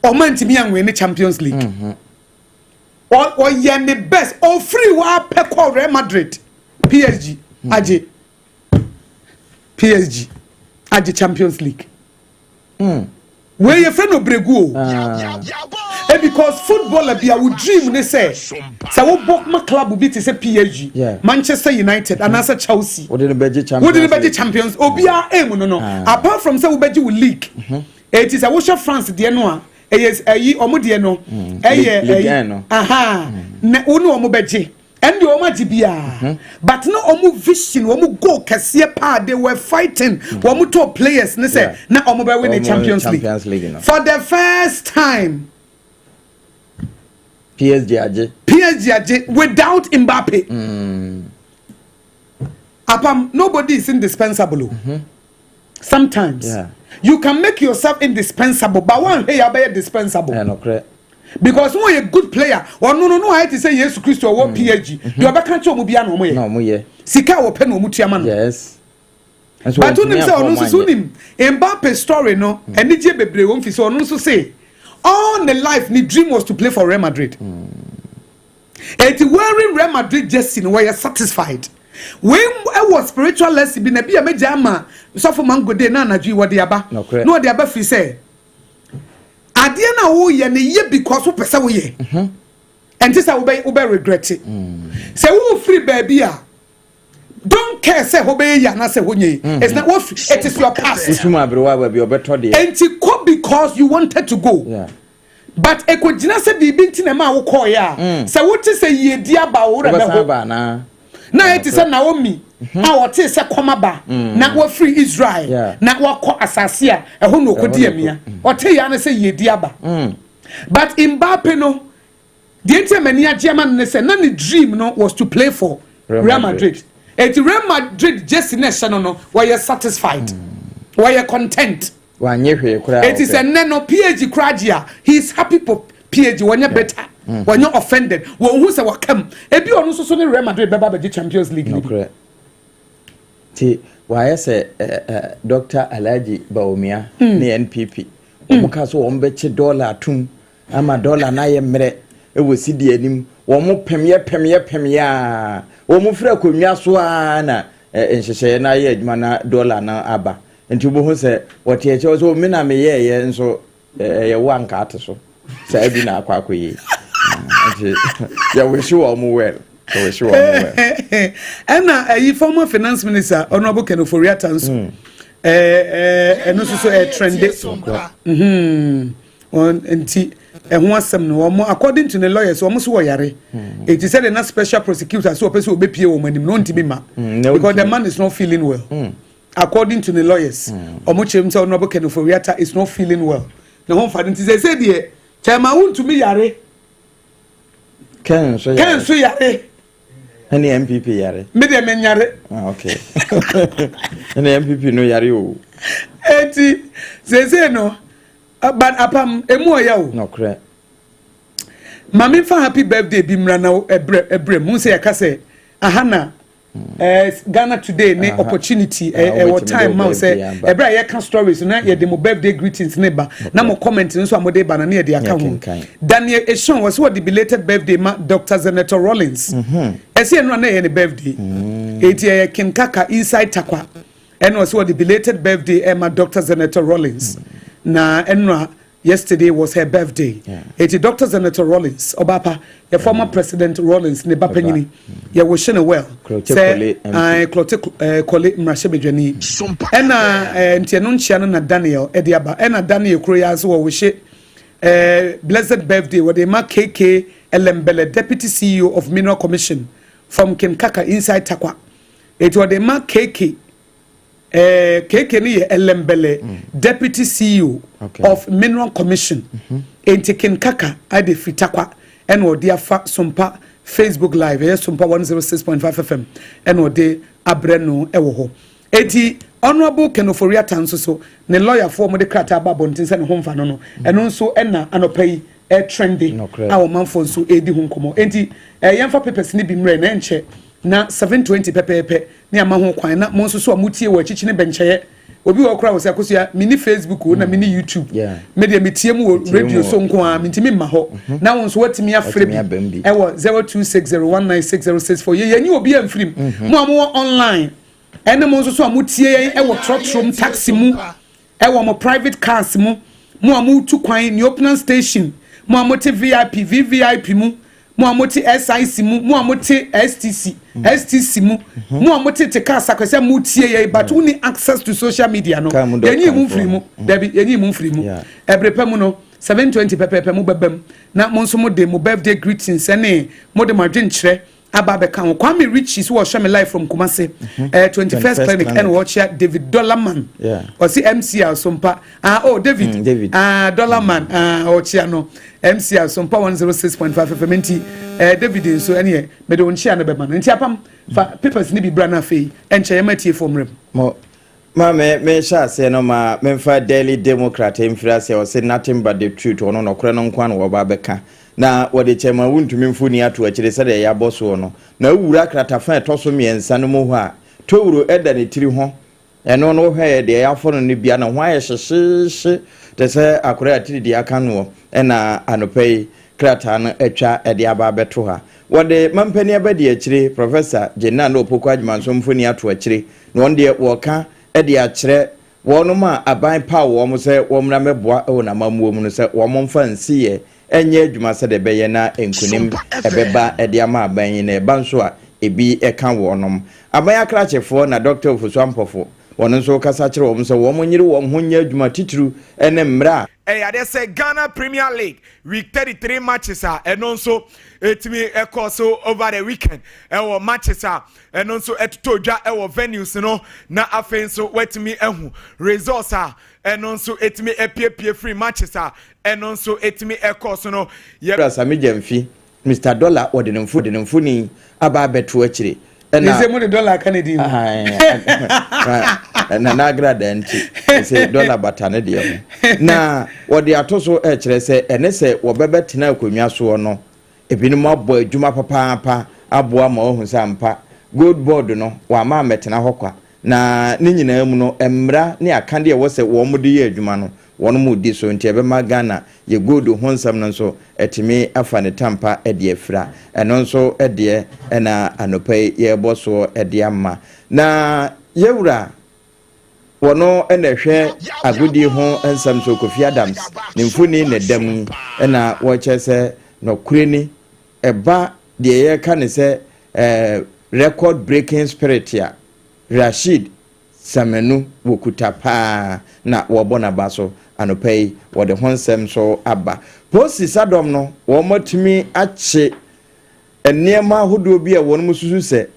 ɔmo ntumi anwin ne Champions League. Ɔyɛ ne best, ofiri hɔ apɛ kɔ Real Madrid, PSG agye, PSG agye Champions League. Wei yɛ fɛ no bregu o. Because footballer bi a, wo dream ne sɛ wobɔ ma club bi te sɛ PSG, Manchester United anaasɛ Chelsea, wode no bɛgye Champions wode no bɛgye League. Champions, obiara aim no. Apart from sɛ wobɛgye wo league, eti sɛ wohyɛ France deɛ no a, ɛyɛ ɛyi, ɔmo deɛ no ɛyɛ Ligue ɛyi 1 no. Aha, na wo ne ɔmo bɛgye, ɛn deɛ ɔmo agye biara, but na ɔmo vision, ɔmo goal kɛseɛ paa they were fighting, wɔn top players ne sɛ na ɔmo bɛ win the Ɔmo Champions League. Champions League no. For the first time, PSG agye. PSG agye without Mbappe. Apam, nobody is indispensable o. Sometimes you can make yourself indispensable, but one hey, abɛyɛ dispensable. Ɛ nokorɛ. Because wọn yɛ good player, ɔno no no ayɛ te sɛ Yesu Kristo ɔwɔ PSG deɛ, ɔbɛka kyerɛ ɔmo bia na ɔmo Na yɛ ɔmo yɛ. Sika a wɔpɛ na ɔmo tua ma no. Nso But wɔntumi wonim sɛ amfa ɔno ɔmo nso so, anyɛ. wonim Mbappe story no, anigye bebree wɔn fi sɛ ɔno nso say all the life ne dream was to play for Real Madrid. Eti wearing Real Madrid jersey no, wɔyɛ satisfied. Wei ɛwɔ spiritual lesson bi na bi a megya ama sɔfo Mangode na anadwo yi wɔde aba. Nokorɛ. Na wɔde aba firi sɛ adeɛ no a woyɛ no yɛ because wopɛ sɛ woyɛ, ɛnte sɛ wobɛ regret it. Sɛ wofiri baabi a, don't care sɛ hɔ bɛyɛ yi anaasɛ hɔ nyɛ yi. It's not what it is, your past. Wotum aberewa baabi ɔbɛtɔ deɛ. Enti kɔ because you wanted to go, but ekogyina sɛ biribi nti na ɛma wokɔɔyɛ a, sɛ wote sɛ yiedi aba, wo werɛ Wobɛsan bɛho. aba anaa? Na yɛ te sɛ Naomi a wɔte sɛ kɔm aba na wɔfiri Israel na wɔkɔ asase a ɛhɔ na ɔkɔdi Ɛhɔ na amia. Ɔte ya no sɛ yiedi aba. But Mbappe no deɛ, nti a m'ani agye ama no ne sɛ na ne dream no was to play for Real Real Madrid. Madrid. Eti Real Madrid jersey na ɛhyɛ no, wɔyɛ satisfied, wɔyɛ content. Wanyɛ hwee koraa. Eti sɛ nnɛ no PSG koraa gye a, he is happy for PSG. Wɔnyɛ bitter, wɔnyɛ offended, wɔn hu sɛ wɔkam ebi. Ɔno nso so ne Real Madrid bɛba abɛgye Champions League ni bi. Nokorɛ, nti wayɛ sɛ ɛ ɛ Dr Alhaji Bawumia ne NPP, wɔn ka so wɔn bɛkye dɔɔla atum ama dɔɔla n'ayɛ mmerɛ ɛwɔ sidi anim. Wɔn pɛmyɛ pɛmyɛ pɛmyɛ a wɔn fira akonnwa so a, na ɛ nhyehyɛeɛ n'ayɛ adwuma na dɔɔla no aba. Nti wobɛhu sɛ wɔte akyɛ sɛ omi na meyɛɛyɛ nso ɛyɛ wo anka ate so saa bi na akɔ akɔ yie. Nti yɛwɔhye wɔn well, yɛwɔhye wɔn well. Ɛna ɛyi, former finance minister Honourable Ken Ofori-Atta nso ɛɛ ɛno nso so ɛɛ trend. Nti ɛho asɛm no, wɔn according to the lawyers, wɔn nso wɔ yare. Eti sɛ de na special prosecutor so ɔpɛ sɛ ɔbɛpie wɔn anim na ɔntumi ma because the man is not feeling well. According to the lawyers, wɔn kyerɛ mu sɛ Honourable Ken Ofori-Atta is not feeling well na wɔn fa no. Nti sɛ deɛ chairman Wontumi yare. Ken nso yare. Ken nso yare. Ɛne NPP yare. Mi deɛ mi nyare. Ah, okay, ɛne NPP no yare o. Eti sese no, but apam emu ɔyɛ o. Nɔkorɛ. Maame nfa happy birthday bi mmra na ɛbrɛ ɛbrɛ mu sɛ yɛka sɛ aha na Ghana Today ne opportunity ɛwɔ time ma sɛ ɛberɛ a yɛka stories na yɛde mo birthday greetings ne ba na mo comment nso a mode ba na ne yɛde aka ho. Daniel Eson wɔ sɛ wɔde belated birthday ma Dr. Zanetor Rawlings. Ɛsɛ ɛno a na ɛyɛ ne birthday, eti ɛyɛ Kinkaka inside Takwa, ɛna ɔsɛ wɔde belated birthday ɛma Dr. Zanetor Rawlings na ɛno a yesterday was her birthday. Eti Dr. Zanetor Rawlings, ɔbaapa yɛ former President Rawlings ne ba panyini, yɛ wɔ no well sɛ Klottey Korle mmarahyɛbadwani. Ɛna nti ɛno nkyia no na Daniel ɛde aba. Ɛna Daniel kuro yi ase wɔ wɔhyɛ blessed birthday wɔde ma KK Elembele, Deputy CEO of Mineral Commission from Kinkaka inside Takwa. Eti wɔde ma KK, KK ni yɛ Elembele, Deputy CEO of Mineral Commission. Enti Kinkaka ade firi Takwa ɛna ɔde afa Sompa Facebook Live, ɛyɛ Sompa 106.5 FM, ɛna ɔde abrɛ no ɛwɔ hɔ. Eti Honourable Ken Ofori-Atta nso so ne lɔyafoɔ mo de krataa ba abɔnten sɛ ne ho mfa no no, ɛno nso ɛna anɔpa yi ɛtrende a ɔmanfoɔ nso ɛredi ho nkɔmɔ. Enti yɛmfa papers ne bi mmerɛ na ɛnkyɛ na 7:20 pɛpɛɛpɛ ne ama ho kwan na mo nso so a motie wɔ akyikyi ne bɛnkyɛyɛ. Obi wɔ kora wɔ sɛ Akosua, mini Facebook o na mini YouTube, me deɛ metie mu wɔ radio so nko a, mentumi mma hɔ. Na wo nso watumi afrɛ bi ɛwɔ 0260196064. Yɛ yɛnyi obi amfirim. Mo a mowɔ online ɛne mo nso so a motie yɛn ɛwɔ trɔtrom, taxi mu, ɛwɔ mo private cars mu, mo a motu kwan Neoponan station, mo a mote VIP, VVIP mu, mo a mote SIC mu, mo a mote STC, STC mu, mo a mote te car sakwasɛ mo tie yɛ but wo ni access to social media no, yɛnyi mu mfiri mu. Dabi, yɛnyi mu mfiri mu. Ɛbere pɛ mu no, 7:20 pɛpɛɛpɛ mo bɛbɛ mu na mo nso mo de mo birthday greetings ɛne mo de mo adwenkyerɛ aba abɛka ho. Kwame Richie so wɔhwɛ me live from Kumase, 21st Clinic, ɛna wɔkyia David Dollarman. Ɔsi MC Asompa. Ah, oh, David, David. Ah, Dollarman, ah, ɔkyia no MC Asompa 106.5 FM. Nti David nso ɛne yɛ mɛde wɔn nkyia no bɛma no. Nti Apam, fa papers ne bi bra no afei ɛnkyɛ yɛma tie fo mmerɛ mu. Mo ma me mehyɛ aseɛ no, ma memfa Daily Democrat mfiri aseɛ. Ɔse "Nothing but the truth". Ɔno nɔkorɛ no nko a na wɔba bɛka na wɔde kyɛ ma wontumi mfoni ato akyire sɛdeɛ yɛabɔ soɔ no. Na wowura kratafa a ɛtɔ so mmiɛnsa no mu hɔ a, towuro ɛda ne tiri ho. Ɛno no wohwɛ deɛ yɛafɔ no no bia na ho ayɛ hyehyeehye te sɛ akora a tiri deɛ aka noɔ. Ɛna anɔpa yi krataa no atwa ɛde aba abɛto ha. Wɔde mampani abɛdi akyire Professor Jane Naana Opoku Agyemang mfoni ato akyire na wɔn deɛ wɔka ɛde akyerɛ wɔnom a aban paw wɔn sɛ wɔn mmra mɛboa ɛwɔ n'amammuo mu no sɛ wɔn mfa nsiyɛ ɛnyɛ adwuma sɛdeɛ ɛbɛyɛ na nkunim ɛbɛba ɛde ama aban yi na ɛba nso a ebi ɛka wɔnom aban akrakyefoɔ. Na Dr. Ofosu Ampɔfo wɔn nso kasa kyerɛ wɔn sɛ wɔn nyere wɔn ho nyɛ adwuma titiriw ɛne mmerɛ a Ɛyɛ adeɛ sɛ Ghana Premier League week 33 matches a ɛno nso ɛtumi ɛkɔ so over the weekend, ɛwɔ matches a ɛno nso ɛtotɔ dwa ɛwɔ venues no, na afei nso wɔatumi ɛhu results a ɛno nso ɛtumi ɛpiepie free matches a ɛno nso ɛtumi ɛkɔ so no yɛ. Sami Gyamfi, Mr Dollar, wɔde ne mfo de ne mfoni aba abɛto akyire. Ɛna ne sɛ mo de dollar aka ne din mu. Nana Agrada nti sɛ dollar bata ne deɛ ho na wɔde ato so ɛkyerɛ sɛ ɛne sɛ wɔbɛbɛtena akonnwa soɔ no, ebinom abɔ adwuma papaapa aboa ma ɔhu sɛ ampa Gold Board no wɔama amɛtena hɔ kwa. Na ne nyinaa mu no, mmara ne akadeɛ ɛwɔ sɛ wɔn de yɛ adwuma no, wɔn mu di so, nti ɛbɛma Ghana yɛ gold ho nsɛm no nso ɛtumi afa ne tampa ɛde afira. Ɛno nso ɛdeɛ ɛna anɔpa yi yɛrebɔ soɔ ɛde ama. Na yɛwura wɔno ɛna ɛhwɛ agodie ho nsɛm so, Kofi Adams, ne mfoni na ɛda mu ɛna wɔkyerɛ sɛ nɔkure ni ɛba deɛ yɛreka ne sɛ record breaking spirit a Rashid Samanu wɔkuta paa na wɔbɔ n'aba so. Anɔpa yi wɔde ho nsɛm so aba. Polisi sadɔm no wɔn atumi akye nneɛma ahodoɔ bi a wɔn mu susu sɛ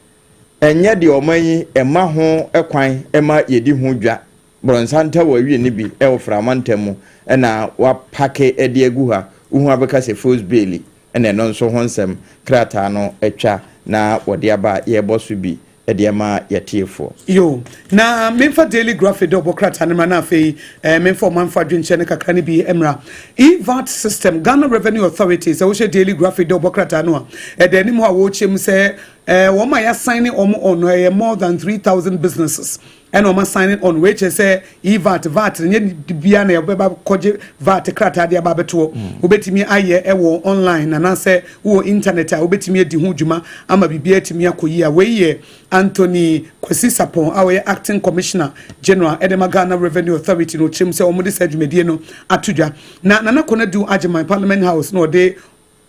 ɛnyɛ deɛ ɔman yi ɛma ho kwan ɛma yɛdi ho dwa. Borɔnsanta wɔ awie ne bi ɛwɔ frama ntam mu ɛna wapake ɛde agu ha wohu abɛka sɛ force bailey. Ɛna ɛno nso ho nsɛm krataa no atwa na wɔde aba a yɛrebɔ so bi. De ama yɛtiefoɔ. Yo, na memfa Daily Graphic dɛ ɔbɔ krataa no mmra na afei eh, memfa ɔmanfo adwenkyerɛ no kakra no bi mmra. E-VAT system, Ghana Revenue Authority, sɛ wohyɛ Daily Graphic dɛ ɔbɔ krataa no a, ɛda anim hɔ a wɔrekyerɛ mu sɛ eh, wɔn a yɛasan ne wɔn on no ɛyɛ more than 3,000 businesses ɛna wɔn asan on. Wei kyerɛ sɛ E-VAT, VAT no nyɛ bia na yɛbɛba kɔgye VAT krataa de aba abɛtoɔ. Wobɛtumi ayɛ ɛwɔ online anaasɛ wowɔ internet a wobɛtumi adi ho dwuma ama biribiara atumi akɔ yie a. Wei yɛ Anthony Kwasi Sarpong a ɔyɛ Acting Commissioner General de ma Ghana Revenue Authority na ɔkyerɛ mu sɛ wɔde saa dwumadie no ato dwa. Na Nana Konadu Agyeman Parliament House na ɔde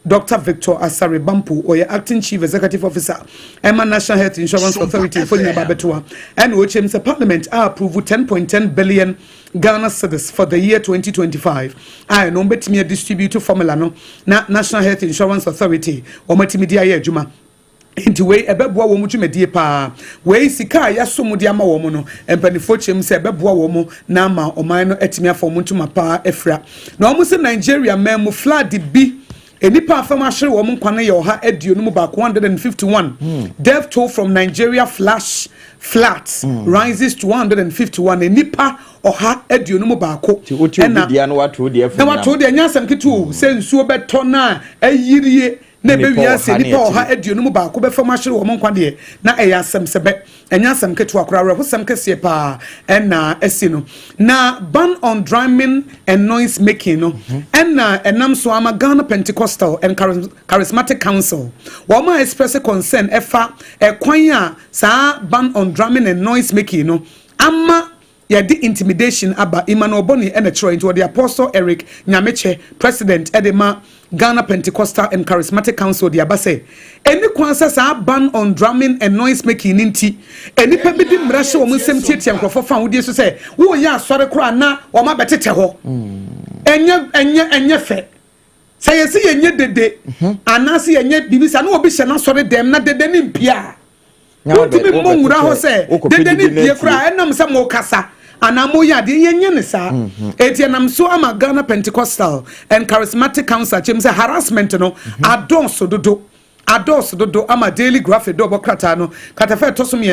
Dɔkta Victor Asare Bampo, ɔyɛ Acting Chief Executive Officer ɛma National Health Insurance Authority mfonyin aba abɛto ha, ɛna ɔkyerɛ mu sɛ Parliament a approve 10.10 billion Ghana cedis for the year 2025 a ɛno wɔbɛtumi adistribute formula no na National Health Insurance Authority wɔatumi de ayɛ adwuma. Nti wei ɛbɛboa wɔn dwumadie paa. Wei sika a yɛaso mu de ama wɔn no, mpanimfoɔ kyerɛ mu sɛ ɛbɛboa wɔn na ama ɔman no atumi afa wɔn ntoma paa afira. Na wɔn sɛ Nigeria man mu flood bi, nnipa a fam ahwere wɔn nkwa no yɛ 121, 151. Death toll from Nigeria flash floods rises to 151. Nnipa 121. Nti wote obi deɛ na wato deɛ na wato deɛ, nyɛ asɛm ketewa o, sɛ nsuo bɛtɔ na ayirie na ɛbɛ wiase nnipa 121 bɛfam ahyere wɔn nkwa deɛ, na ɛyɛ asɛm sɛbɛ, ɛnyɛ asɛm ketewa koraa, awerɛhosɛm kɛseɛ paa ɛna asi no. Na ban on drumming and noise making no ɛna ɛnam so ama Ghana Pentecostal and Charismatic Council wɔn a express concern ɛfa ɛkwan a saa ban on drumming and noise making no ama yɛde intimidation aba. Emmanuel Bɔne ɛna kyerɛ nti wɔde Apostle Eric Nyamekyɛ, president ɛde ma Ghana Pentecostal and Charismatic Council, de aba sɛ ɛni kwan sɛ saa ban on drumming and noise making ne nti nnipa bi de mmara hyɛ wɔn nsɛm tiatia nkurɔfoɔ fa ahodie so sɛ wɔreyɛ asɔre koraa na wɔn abɛtetɛ hɔ. Ɛnyɛ fɛ sɛ yɛsi yɛnyɛ dede anaasɛ yɛnyɛ biribi sa na obi hyɛ n'asɔre dɛm na dede ne mpia a wontumi mmɔ nwura hɔ sɛ dede ne mpie koraa ɛnam sɛ mo kasa anaa mo yɛ adeɛ. Yɛnyɛ ne saa. Eti ɛnam so ama Ghana Pentecostal and Charismatic Council kyɛm sɛ harassment no adɔɔso dodo, adɔɔso dodo, ama Daily Graphic dɛ ɔbɔ krataa no katafɛ ɛtɔ so 3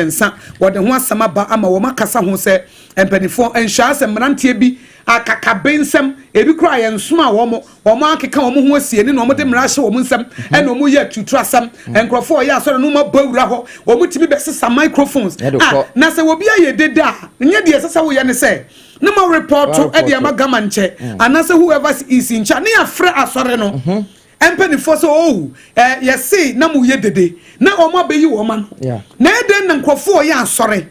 wɔde ho asɛm aba ama wɔn akasa ho sɛ mpanimfoɔ nhyia sɛ mmeranteɛ bi akakabe nsɛm ebi kura yɛn nsom a wɔn akeka wɔn ho asie ne na wɔn de mmara ahyɛ wɔn nsɛm ɛna wɔn yɛ tutu asɛm. Nkurɔfoɔ ɔyɛ asɔre no wɔn abɔ awura hɔ, wɔn tumi bɛsesa microphones. Ah, na sɛ obi ayɛ dede a, nyɛ deɛ ɛsɛ sɛ woyɛ ne sɛ ne ma report ɛde ama gama nkyɛ anaasɛ whoever is in charge ne yɛafrɛ asɔre no mpanimfoɔ sɛ oh, yɛse na mo yɛ dede na wɔn abɛyi wɔn ano. Na ɛdɛn na nkurɔfoɔ yɛ asɔre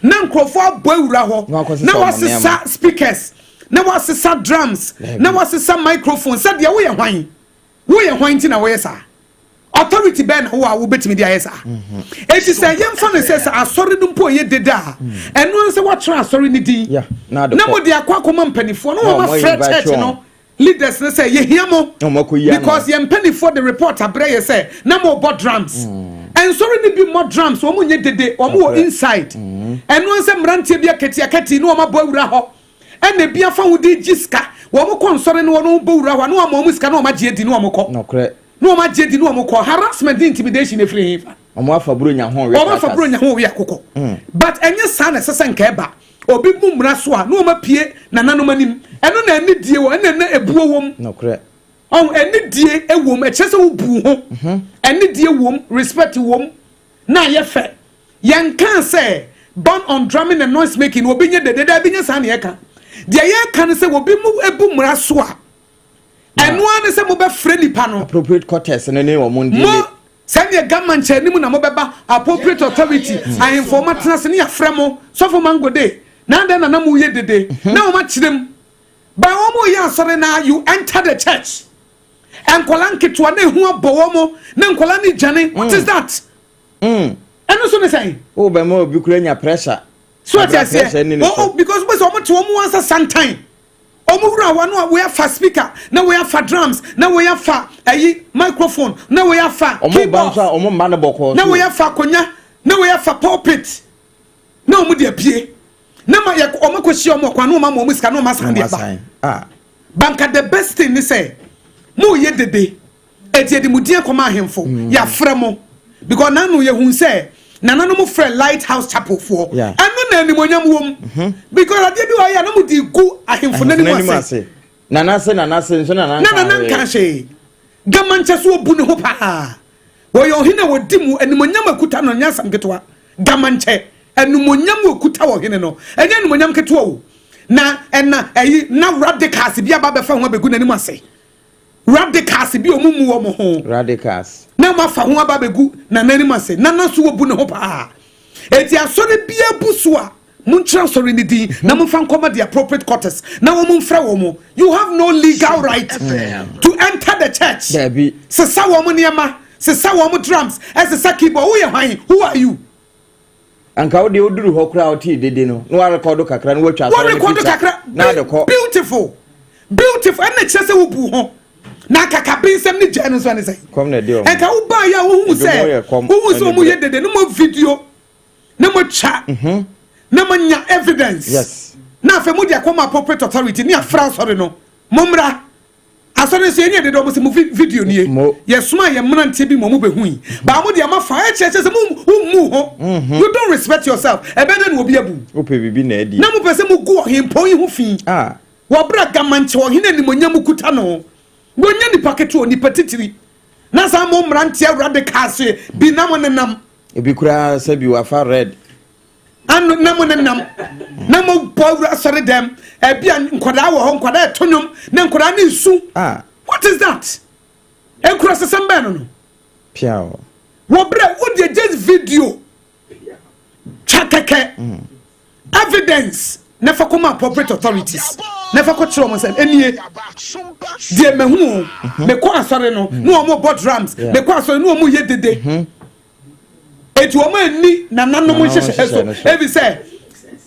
na nkurɔfoɔ abɔ awura hɔ na wɔasesa speakers na wɔasesa drums na wɔasesa microphone? Sɛdeɛ woyɛ hwan, woyɛ hwan nti na wɔyɛ saa? Authority bɛɛ na wo a wobɛtumi de ayɛ saa? Eti sɛ yɛmfa no sɛ asɔre no mpo yɛ dede a, ɛno sɛ wɔatwerɛ asɔre no din na mo de akɔ akɔma mpanimfoɔ na wɔn afrɛ church no leaders no sɛ yɛhia mo because yɛn mpanimfoɔ de report abrɛ yɛ sɛ na mo bɔ drums. Nsɔre no bi mmɔ drums, wɔn nyɛ dede, wɔn wɔ inside. Ɛno sɛ mmeranteɛ bi akati akati na wɔn abɔ awura hɔ ɛna ebi afa ho de gye sika. Wɔn kɔ nsɔre no, wɔn bɔ wura hɔ na wɔn ama wɔn sika na wɔn agye adi na wɔn kɔ na wɔn agye adi na wɔn kɔ. Harassment ne intimidation efiri hin fa? Wɔn afa buro nya ho. Wɔn afa buro nya ho wi akokɔ, but ɛnyɛ saa na ɛsɛ sɛ nka ɛba. Obi mu mmara so a na wɔn apue nananom anim, ɛno na ɛni die wɔ, ɛna ɛna ebuo wɔm. Ɔn ɛni die ɛwɔ mu, ɛkyerɛ sɛ wobu ho, ɛni die wɔ mu, respect wɔ mu na ayɛ fɛ. Yɛn kan sɛ ban on drumming and noise making obi nye dede dɛ ebi nye saa na yɛka. Deɛ yɛka no sɛ obi mu ebu mmara so a, ɛno ara ne sɛ mobɛfrɛ nipa no. Appropriate quarters no ne wɔn ndi. Mo sɛdeɛ gama nkyɛn anim na mobɛba appropriate authority, ahemfo ɔmo atena ase ne yɛafrɛ mo, sɔfo mangode na adan na na mo yɛ dede na wɔn akyerɛ mu ba wɔn yɛ asɔre na you enter the church, nkɔla nketewa na ehu abɔ wɔn mo na nkɔla ne dwane. What is that? Ɛno so ne sɛn? O bɛ ma obi kura nya pressure. So ɔte aseɛ o, because bɛ sɛ ɔmo te wɔn ansa santan ɔmo wura wa no a, wɔyɛ fa speaker na wɔyɛ fa drums na wɔyɛ fa ɛyi microphone na wɔyɛ fa keyboard. Ɔmo mma no bɔkɔɔ. Na wɔyɛ fa akonnwa na wɔyɛ fa pulpit na ɔmo de apue na ma yɛ ɔmo akɔ hyia ɔmo ɔkwan na ɔmo ama ɔmo sika na ɔmo asan de aba banka. The best thing ni sɛ mo yɛ dede eti edi mo diɛ kɔma ahemfo, yɛafrɛ mo because nanu yɛhu sɛ Nananom frɛ Lighthouse Chapel foɔ. Ɛno na animonyam wom. Mhm. Because adeɛ bi wɔ ayɛ a na mo de gu ahemfo n'anim ase. Nana se nana se nso nana nka hwee. Na nana nka hwee. Gama nkyɛ so obu ne ho paa. Wɔyɛ ɔhene a wɔdi mu animonyam akuta no nyɛ asɛm ketewa. Gama nkyɛ animonyam okuta ɔhene no ɛnyɛ animonyam ketewa o. Na ɛna ɛyi na radicals bi aba abɛfa ho abɛgu n'anim ase. Radicals bi a wɔn mu wɔn ho. Radicals. Na wɔn afa ho aba abɛgu nana anim ase. Nana nso wɔbu ne ho paa. Eti asɔre bi abu so a, monkyerɛ asɔre ne din na momfa nkɔma the appropriate quarters na wɔn mfrɛ wɔn. You have no legal right to enter the church. Dabi. Sesa wɔn nneɛma, sesa wɔn drums, ɛsesa keyboard. Woyɛ hwan? Who are you? Anka wo deɛ woduru hɔ koraa wotee dede no na warekɔdo kakra na watwa asɔre no picture na ade kɔ. Beautiful beautiful ɛna kyerɛ sɛ wobu ho na akakabensɛm ne gyae no nso ɛne sɛ kɔm na ɛde wɔn ɛnka wobaa yɛ a wohu sɛ wohu sɛ wɔn yɛ dede no mo video na mo twa mhm. na mo nya evidence yes na afei mo de akɔma appropriate authority ne afra asɔre no mo mmra Asɔre nso yɛnyɛ dede ɔmo sɛ mo video nie yɛsoma yɛ mmeranteɛ bi ma ɔmo bɛhu yi baa mo deɛ ma fa ɛkyerɛ kyerɛ sɛ mo mmu ho mhm. you don't respect yourself ɛbɛn dɛ na obi abu wopɛ biribi na adi na mo pɛ sɛ mo gu ɔhempɔn yi ho fi ah. wɔbrɛ gamankyɛ ɔhene animonyam kuta no wɔnyɛ nipa ketewa nipa titiri na saa mo mmeranteɛ radicals bi na mo nenam ebi koraa sɛ bi wafa red ano na mo nenam na mo bɔ awura asɔre dɛm ɛbi a nkwadaa wɔ hɔ nkwadaa ɛto nnwom na nkwadaa ne nsu ah. what is that nkura sesɛm bɛn no no piaw wɔ brɛ wo deɛ just video twa kɛkɛ mm. evidence na fa kɔma appropriate authorities na fa kɔkyerɛ wɔn sɛ ɛnie deɛ mahu o mhm. mekɔ asɔre no mm. na wɔn bɔ drums mekɔ asɔre na wɔn yɛ dede. Mm -hmm. Eti wɔn anni nananom nhyehyɛe so, efisɛ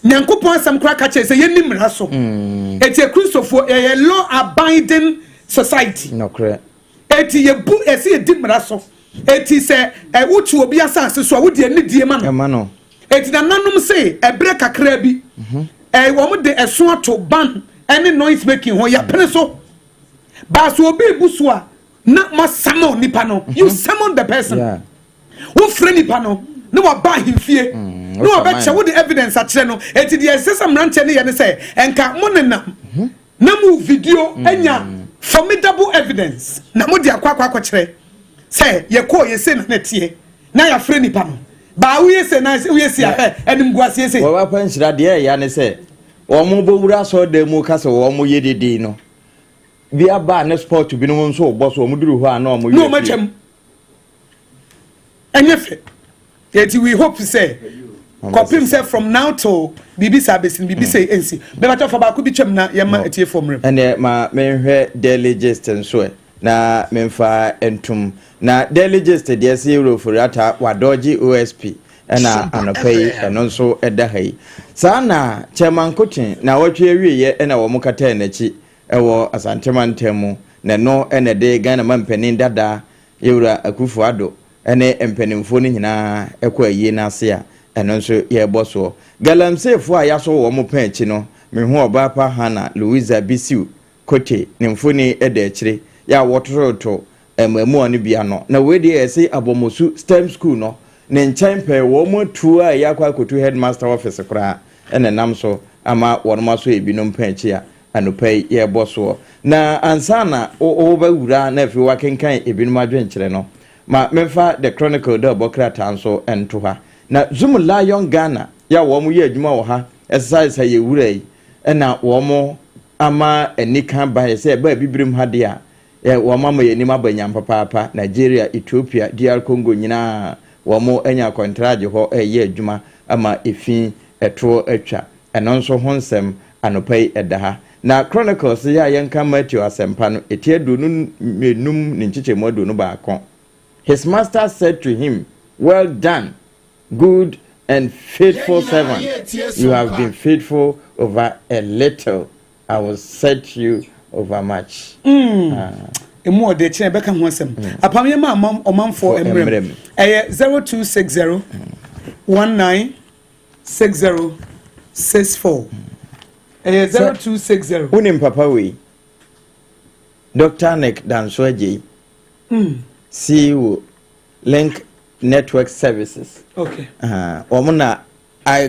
Nyankopɔn asɛm koraa ka kyerɛ sɛ yɛnni mmara so. Mm. Eti Akristofoɔ yɛyɛ law abiding society. Nokorɛ. Eti yɛbu ɛsɛ yɛdi mmara so. Eti sɛ ɛ wote obi asase so a wode anidie ma no. Ɛma no. Eti nananom se ɛberɛ kakraa bi mhm. ɛ wɔn de ɛso ato ban ɛne noise making ho yɛpene so. Baaso obi bu so a na ma summon nipa no you mhm. summon the person wofrɛ nipa no na waba ahemfie mm, na wabɛkyɛ wode evidence akyerɛ no eti deɛ ɛsɛ sɛ mmeranteɛ no yɛ ne sɛ nka mo nenam mhm. na mo video mm. anya formidable evidence na mo de akɔ akɔ akɔkyerɛ sɛ yɛkɔɔ yɛ se na na ɛteɛ na yɛafrɛ nipa no baa woyɛ se na woyɛ se ahwɛ animguaseɛ se. Wɔn apa nhyira deɛ ɛya ne sɛ wɔn bɔ wura asɔrɔdan mu ka sɛ wɔn yɛ dede no. Bi aba a ne sport binom nso rebɔ so, wɔn duru hɔ a na wɔn Na wɔn atwam. Ɛnyɛ fɛ. Eti we hope sɛ kɔpem sɛ from now till biribi saa bɛsi no biribi sɛ ɛnsi. Bɛbɛtɔ fa baako bi twam na yɛma atiefoɔ mmerɛ mu. Ɛnneɛ ma menhwɛ Daily Gist nso ɛ na memfa ntom. Na Daily Gist deɛ se Yewura Ofori-Atta wadɔgye OSP ɛna anɔpa yi ɛno nso ɛda ha yi. Saa na Chairman Kotin naawɔtwe awieɛ ɛna wɔn kataa n'akyi wɔ Asante mantam mu, na ɛno na ɛde Ghana mampanin dada Yɛwura Akuffo Addo ne mpanimfoɔ no nyinaa kɔ ayie no ase a ɛno nso yɛrebɔ soɔ. Galamseyfoɔ a yɛasɔ wɔn pɛn akyi no, mehu Ɔbaapa Hannah Louisa Bisiw Kotey ne mfoni da akyire yɛ a wɔtototo mmaamua no bi ano. Na wei deɛ yɛse Abɔmɔsu STEM School no ne nkyɛn pɛɛ wɔn atuo a ɛyɛ akɔ akɔtu headmaster office koraa na ɛnam so ama wɔn asɔ ebinom pɛn akyi a anɔpa yi yɛrebɔ soɔ. Na ansa na wobɛwura na afei woakenkan ebinom adwenkyerɛ no, ma memfa The Chronicle dawubɔ krataa nso nto ha. Na Zoom Lion Ghana yɛ a wɔyɛ adwuma wɔ ha ɛsesasesa yɛn wura yi na wɔn ama anika baeɛ sɛ ɛba Abibirem ha deɛ a, wɔn ama yɛn anim aba nyam papaapa. Nigeria, Ethiopia, DR Congo nyinaa wɔn anya akɔntragye hɔ reyɛ adwuma ama efi ɛtoɔ atwa. Ɛno nso ho nsɛm anɔpa yi ɛda ha. Na Chronicles yi a yɛnka Mateo Asɛmpa no, eti 25 ne nkyekyɛmu 21. His master said to him, Well done, good and faithful servant. You have been faithful over a little. I will set you over much. Mm. Ah. Emu ɔde kyerɛ bɛka ho asɛm. Mm. Apam yɛ ma ɔmanfoɔ mmerɛ mu. Ɛyɛ 0260 19 6064 ɛyɛ 0260. Wonim papa wei? Dr. Nick Danso Agyei. Mm. CEO Link Network Services. Okay. Wɔn na I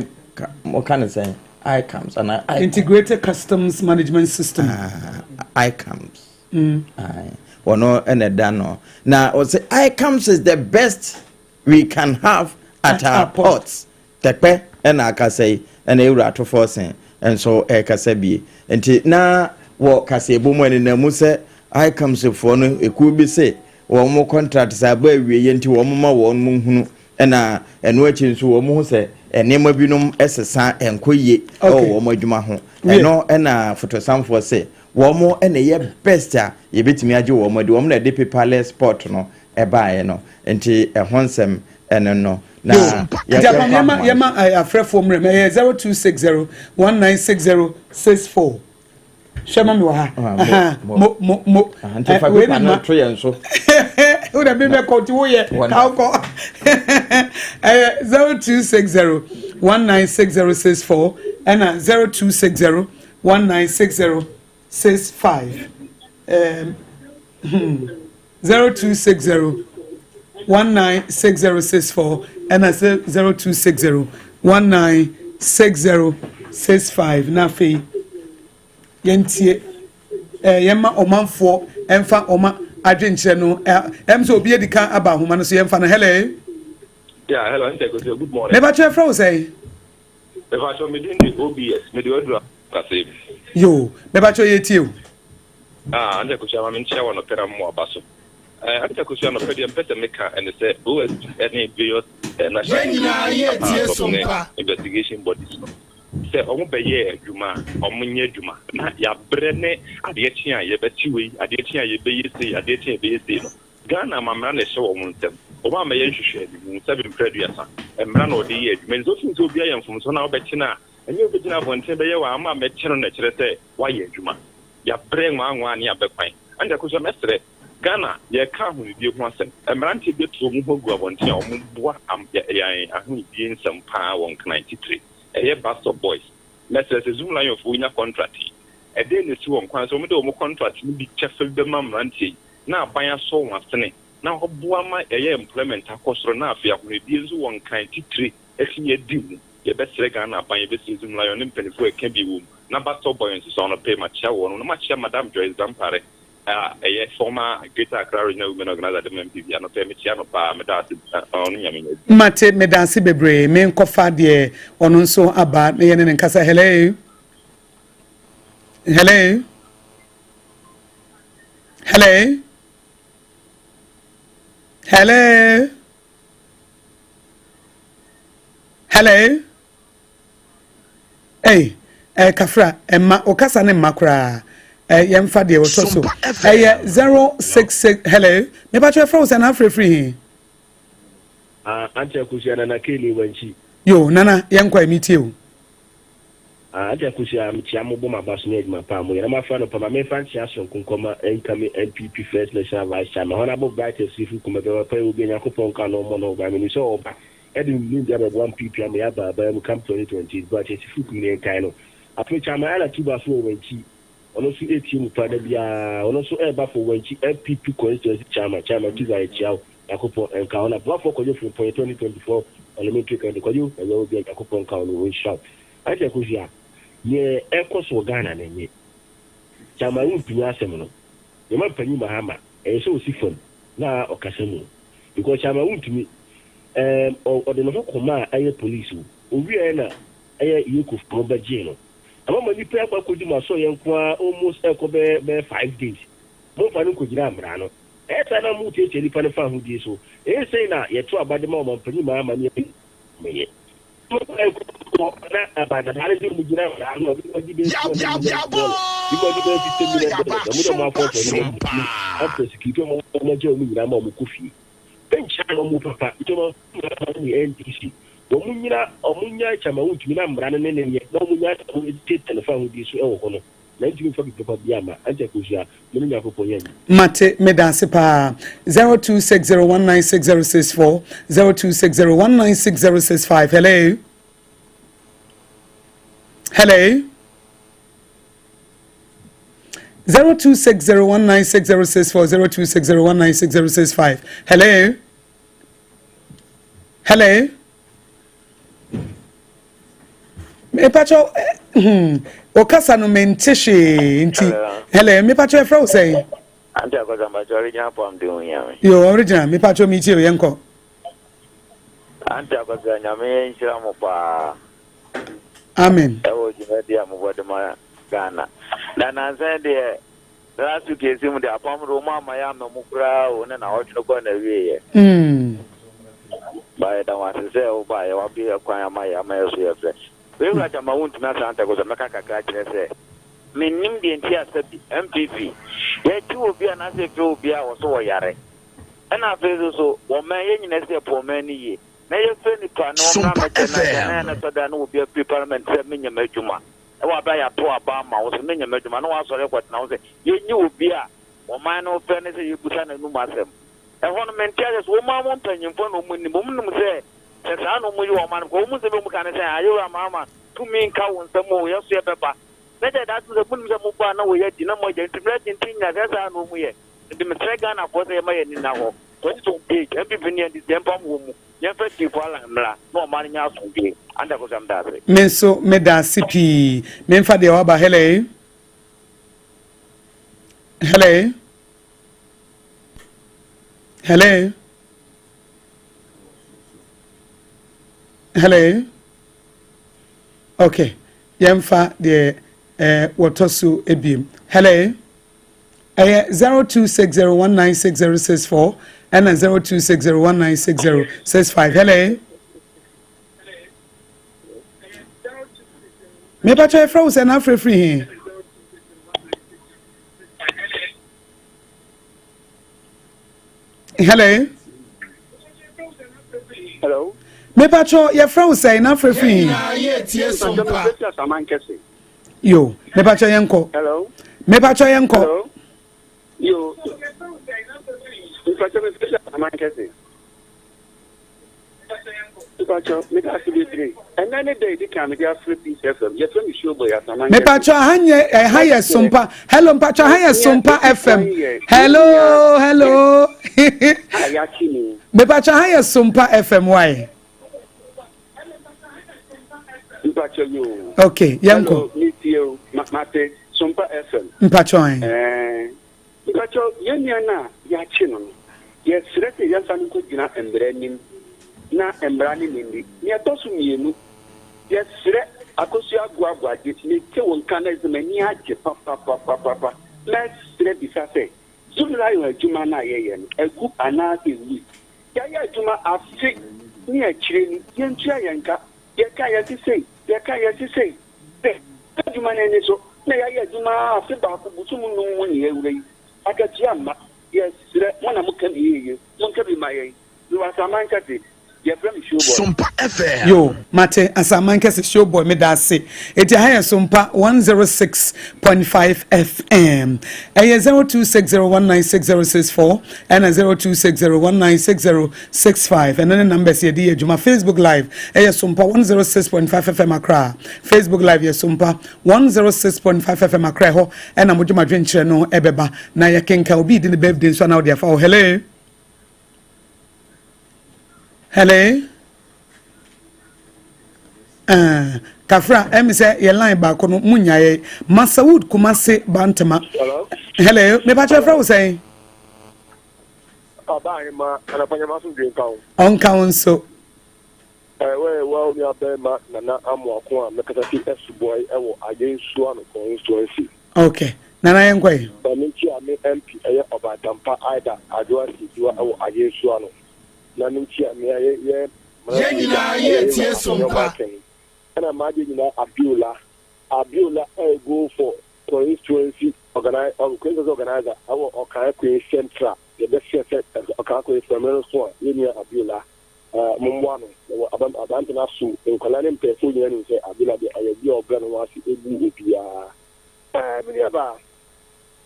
wɔka ne sɛn ICAMS ana ICAMS. Integrated Customs Management System. ICAMS. Wɔn na ɛda no na wɔsɛ ICAMS is the best we can have at, at our ports. Tɛkpɛ na akasa yi na Ewura Ato Forson nso rekasa bie. Nti na wɔ kaseɛbɔ mu ɛnenam mu sɛ ICAMS foɔ no ekuo bi se wɔn contract sɛ aba awieɛ nti wɔn ma wɔn mu nhunu ɛna ɛno akyi nso wɔn hu sɛ nneɛma binom sesa ɛnkɔ yie ɛwɔ wɔn adwuma ho. Ɛno ɛna fotosanfoɔ se wɔn na ɛyɛ best a yɛbɛtumi agye wɔn adi. Wɔn na ɛde paperless port no ɛbaeɛ no nti ɛho nsɛm ɛno no na yɛ yɛ kɔ ahoma yɛma afrɛfoɔ mmerɛ mu ɛyɛ 0260 196064 hwɛ ma mi wɔ ha ah, mo mo mo nti fa pepa no to yɛn so wo na mi bɛ kɔ nti woyɛ kaw kɔ ɛyɛ 0260 196064 ɛna 0260 196065 ɛɛm hmm. 0260 196064 ɛna 0260 196065 na afei yɛntie ɛɛ yɛma ɔmanfoɔ ɛnfa ɔma adwenkyerɛ no ɛm sɛ obi adi kan aba ahoma no so yɛnfa no hello. Yeah, hello, good morning. Meba kyerɛ frɛ wo sɛn? Mepakyɛw me din de OBS, mede Waduru akasa mu. Yoo, mepakyɛw yɛtie o. Ah, Auntie Akosua ma menkyia wo anɔpɛ na mmoa ba so. Eh, Auntie Akosua anɔpɛ deɛ mpɛ sɛ meka ɛne sɛ OSP ɛne various eh, national security apparatus ne investigation bodies no sɛ wɔn bɛyɛ adwuma a wɔn nyɛ adwuma na yɛabrɛ ne adeɛ kye a yɛbɛkye wei adeɛ kye a yɛbɛyɛ sei adeɛ kye a yɛbɛyɛ sei no Ghana amammerɛ na ɛhyɛ wɔn nsam. Wɔn ammɛyɛ nhwehwɛanimu, sɛbe mprɛ aduasa. Mmara na wɔde yɛ adwuma. Enti sɛ wofi sɛ obi ayɛ mfomso na wobɛkye no a, ɛnyɛ wobɛgyina abɔnten bɛyɛ wɔ ama mɛkye no na ɛkyerɛ sɛ woayɛ adwuma. Yɛabrɛ nwaanwaa ne abɛ kwan. Ɛnde Akosua mɛsrɛ, Ghana yɛreka ahonidie ho asɛm. Mmeranteɛ bi atu wɔn ho agu abɔnten a wɔboa yɛn ahonidie nsɛm pa ara wɔ Nkran titire. Ɛyɛ Bus Stop Boys. Mɛsrɛ sɛ Zoom Lion foɔ nya contract yi, ɛdɛn na ɛsi wɔn kwan sɛ wɔde wɔn contract no bi kyɛfa bi bɛma mmeranteɛ yi na aban asɔ wɔn asene na wɔaboa ma yɛayɛ employment akɔ soro na afei ahonidie nso wɔ Nkran titire atumi adi mu. Yɛbɛsrɛ Ghana aban, yɛbɛsrɛ Zoom Lion ne mpaninfoɔ a ɛka bi wɔ mu na Bus Boy nso so anɔpa yi makyea wɔnom na makyea Madam Joyce Dampare a ɛyɛ former Greater Accra Regional Women Organiser de ma MPP anɔpa yi mekyea no paa meda ase ɔno Nyame nyɛ adwuma. Mate, medaase bebree. Menkɔfa deɛ ɔno nso aba na yɛne no nkasa. Hello? Hello? Hello? Hello? Hello? Hey, eh, kafra, ɛma, ɔkasa ne mma koraa. Eh, yɛmfa deɛ wɔtɔ so. Ɛyɛ 066, hello? Mepa kyɛ frɛ wo sɛ na afrɛ firi he? Ah, Auntie Akosua, Nana Kane Wankyi. Yo, Nana, yɛnkɔ ɛ, metie o. Ah, Auntie Akosua, mekyia mo bɔ m'aba so ne adwuma pa a moyɛ. Na mafra no pa, ma memfa nkyea soronko nkɔma incoming NPP First National Vice Chairman, Honourable Bright Asirifu Kumah, bɛma pa yi obi a Nyankopɔn nka no mmɔ ne ho ban. Menim sɛ ɔba de ne nimdeɛ abɛboa NPP ama yɛaba aban mu come 2028. Bright Asirifu Kumah ne yɛnkae no. Afei Chairman Ella Tuba nso wɔ Wankyi. Ɔno nso retie mu paa da biara. Ɔno nso reba for Wankyi NPP Constituency Chairman. Chairman Tuba yɛkyia wo. Nyankopɔn nka wo. Na boafoɔ Kwadwo Frimpong yɛ 2024 Parliamentary candidate. Kwadwo, baabi a wɔ biara Nyankopɔn nka wo na ɔnhyira wo. Auntie Akosua, neɛ ɛrekɔ so wɔ Ghana no nye. Chairman wontumi asɛm no. Yɛn mampanyin Mahama, ɛyɛ sɛ ɔsi fam na ɔkasa mu. Because Chairman wontumi, ɛɛm, ɔde ne ho kɔmaa ɛyɛ police o. Ɔwieɛ na ɛyɛ Yeko foɔ no bɛgyee no. Ama ma nipa yi akɔ akɔdi mo asɔyɛ nko ara almost ɛrekɔ bɛyɛ bɛyɛ 5 days. Momfa no nkɔgyina mmara no. Ɛyɛ saa na motiatia nipa no fahodie so. Ɛyɛ sei na yɛto aba de ma ɔmampanyin Mahama ne yɛ. Nkɔfoɔ na abadadaa no de ɔmo gyina mmara no a, bi mo agye bɛyɛ $200 million, bi mo agye bɛyɛ $50 million, ɔmo de ɔmo afɔfɔ no ɔmo agu after security ɔmo ɔmo agye ɔmo nyinaa ma ɔmo kɔ fie. Ɛnkyɛ na ɔmo papa nti ɔmo mahama ne NDC wɔn nyina ɔmo nya kyama wontumi na mmara no ne ne nyɛ na ɔmo nya ɔmo tiatia ne fahodie so ɛwɔ hɔ no na ntumi nfa bi papa bi ama ankyɛ kosua mo ne Nyankopɔn yɛ adwuma. Mate, medaase paa. 0260196064, 0260196065. Hello? Hello? 0260196064, 0260196065. Hello? Hello. Mepakyɛw eh, hmm, okasa no mente hwee nti. Hello, mepakyɛw ɛfrɛ wo sɛn? Ante akɔsa mpakyɛw original pam de ho hia me. Yo, original, mepakyɛw metie o, yɛnkɔ. Ante akɔsa nyame nhyira mo paa. Amen. Ɛwɔ dwumadi a mobɔ de ma Ghana. Na nansa deɛ last week esi mu de apam de wɔn ama yɛ ama mu koraa o ne na ɔtwe kɔ na wie yɛ. Mm. Ba yɛ da wɔn ase sɛ ɔba yɛ wabi kwan ama yɛ ama yɛ so yɛ fɛ. Wei wura gyama wontumi asa ante akɔsa mɛka kakra kyerɛ sɛ mennim deɛ nti a sɛbi NPP yɛkye obi anaasɛ yɛfrɛ obi a wɔso wɔyare ɛna afei nso so wɔman yɛn nyinaa sɛ yɛpɛ ɔman no yie na yɛfrɛ nipa na wɔmmra Sompa mmɛkyɛ na sɛ na FM. yɛn sɔ da na obi afiri parliament sɛ menyɛ m'adwuma ɛwɔ abɛ a yɛato aba ama wo sɛ menyɛ m'adwuma na wɔasɔre akɔtena ho sɛ yɛnyi obi a ɔman no frɛ no sɛ yɛbusa n'anum asɛm ɛhɔ no mente aseɛ sɛ wɔn a wɔn mpanyimfoɔ na wɔn nim wɔn nim sɛ sɛ saa na wɔn yi wɔn man kɔ wɔn nsɛm bi wɔn ka ne sɛ ayɛwura maama tumi nka wɔn nsɛm o yɛ so yɛbɛba na kyɛ daa sɛ mo nim sɛ mo ba na wɔyɛ adi na mo agya nti mmerɛ tenten nyina sɛ saa na wɔn yɛ nti mesrɛ Ghanafoɔ sɛ yɛma yɛn ani nna hɔ 2028 NPP ne NDC yɛmpam wɔ mu yɛmfa Chief Alan mmra na ɔman no nya asomdwoe. Anta Kosa meda ase. Me nso meda ase pii. Memfa deɛ waba. Hello. Hello. Hello. Hello. Okay. Yɛmfa deɛ eh, wɔtɔ so ebiem. Hello. Ɛyɛ 0260196064 ɛna 0260196065. Hello. Mepatwa yɛfrɛ wo sɛ na afrɛ firi he? Hello. Hello. Mepatwa yɛfrɛ wo sɛ na afrɛ firi he? Yo, mepatwa yɛnkɔ. Hello. Mepatwa yɛnkɔ. Hello. Yo. Mepatwa mepatwa Asamankese. Mepatwa meda ase bebree. Ɛnɛ ne da edi kan mede afrɛ Peace FM. Yɛfrɛ me Showboy Asamankese. Mepatwa ha nyɛ ɛha yɛ Sompa. Hello mpatwa ha yɛ Sompa FM. Hello hello. Mepatwa ha yɛ Sompa FM why? Mpakyɛ yoo. Ok, yɛn kɔ. Hello, mi tie o, ma ma te Sompa FM. Mpakyɛ ɔn. Ɛɛ, mpakyɛ yɛn nua no a yɛakye no no, yɛsrɛ sɛ yɛmfa no nkɔgyina mmara anim na mmara ne no nni. Nea ɛtɔ so mmienu, yɛsrɛ Akosua Aguaguagye, mete wo nka na ɛsɛ m'ani agye papapapapa. Mɛsrɛ bisa sɛ, Zoom Lion adwuma no a yɛyɛ no, agu anaasɛ ɛwui? Yɛayɛ adwuma afe ne akyire ni, yɛntua yɛn ka, yɛka yɛse sei, yɛka yɛse sei, sɛ adwuma no ani so na yɛayɛ adwuma ara afe baako bosom num mu ne yɛawura yi, akatua mma, yɛsrɛ mo na moka bi yie, monka bi ma yɛn. Mewɔ Asaman Kɛse, yɛfrɛ me Showboy. Sompa FM. Yo, mate Asaman Kɛse Showboy meda ase. Eti ha yɛ Sompa 106.5 FM. Ɛyɛ 0260196064 ɛna 0260196065. Ɛno ne numbers yɛde yɛ adwuma. Facebook Live ɛyɛ Sompa 106.5 FM Accra. Facebook Live yɛ Sompa 106.5 FM Accra ɛhɔ ɛna mo dwuma dwenkyerɛ no ɛbɛba na yɛkenkan obi di ne birthday nso ana wode afa hɔ. Hello. Hello. Uh, kafra ɛmi sɛ yɛ line baako no mu nya yɛ Masawood Kumase Bantama. Hello. Hello. Mepa kyerɛ frɛ wo sɛn? Ɔba ahema anapa nyama so dwen ka ho. Ɔnka wo nso. Ɛwɛ wa onua bɛrima Nana Amoako a mɛkasa fi Asubɔe ɛwɔ Ayensuano constituency. Okay. Nana yɛn kɔ yi. Maame nti a me MP ɛyɛ Ɔbaatampa Aida Adwoa Sidiwa ɛwɔ Ayensuano. Na me nti a me ayɛ yɛ Yɛn nyinaa yɛ tie Sompa. Ɛna m'adeɛ nyinaa Abiola. Abiola ɛyɛ go for constituency organi constituency organizer ɛwɔ Ɔkan Queen Central. Yɛbɛsrɛ sɛ Ɔkan Queen sɛ mmerɛ no so a yɛn nua Abiola ɛɛ mommoa no. Ɛwɔ aba aberante no aso nkwadaa ne mpanyinfoɔ nyinaa nim sɛ Abiola deɛ ɔyɛ obi a ɔbrɛ ne ho ase ɛbu obiara. Ɛɛ me nua baa,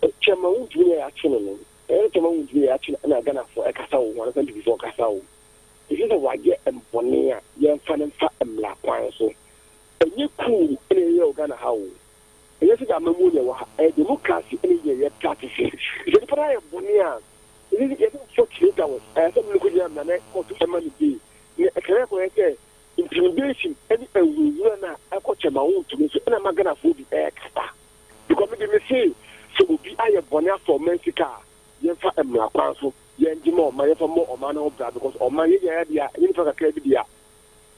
kyɛma wontumi na yɛakye no no, ɛyɛ kyɛma wontumi na yɛakye no ɛna Ghanafoɔ ɛkasa wo ho anasɛ NPPfoɔ kasa wo. Ɛsɛ sɛ wayɛ mbɔne a yɛmfa no mfa mmara kwan so. Ɛnyɛ coup ɛna yɛyɛ wɔ Ghana ha o. Ɛnyɛ sɛ amamuo na ɛwɔ ha, ɛyɛ democracy ɛna yɛ yɛ practice. Sɛ nipa no ayɛ bɔne a, ɛsɛ sɛ yɛde 48 hours, ɛyɛ sɛ mene kɔgyina mmara na kɔɔto ɛma no bail na ɛka. Ɛkame akɔyɛ sɛ intimidation ne awurawura no a ɛkɔ kyɛ ma wontumi nso ɛna ɛma Ghanafoɔ bi ɛrekasa. Because me de me se sɛ obi ayɛ bɔne afa ɔman sika a, yɛmfa mmara kwan so yɛngye ma ɔman, yɛmfa mmɔ ɔman no ho bra because ɔman yɛn nyinaa dea, ɛnyɛ nipa kakra bi dea.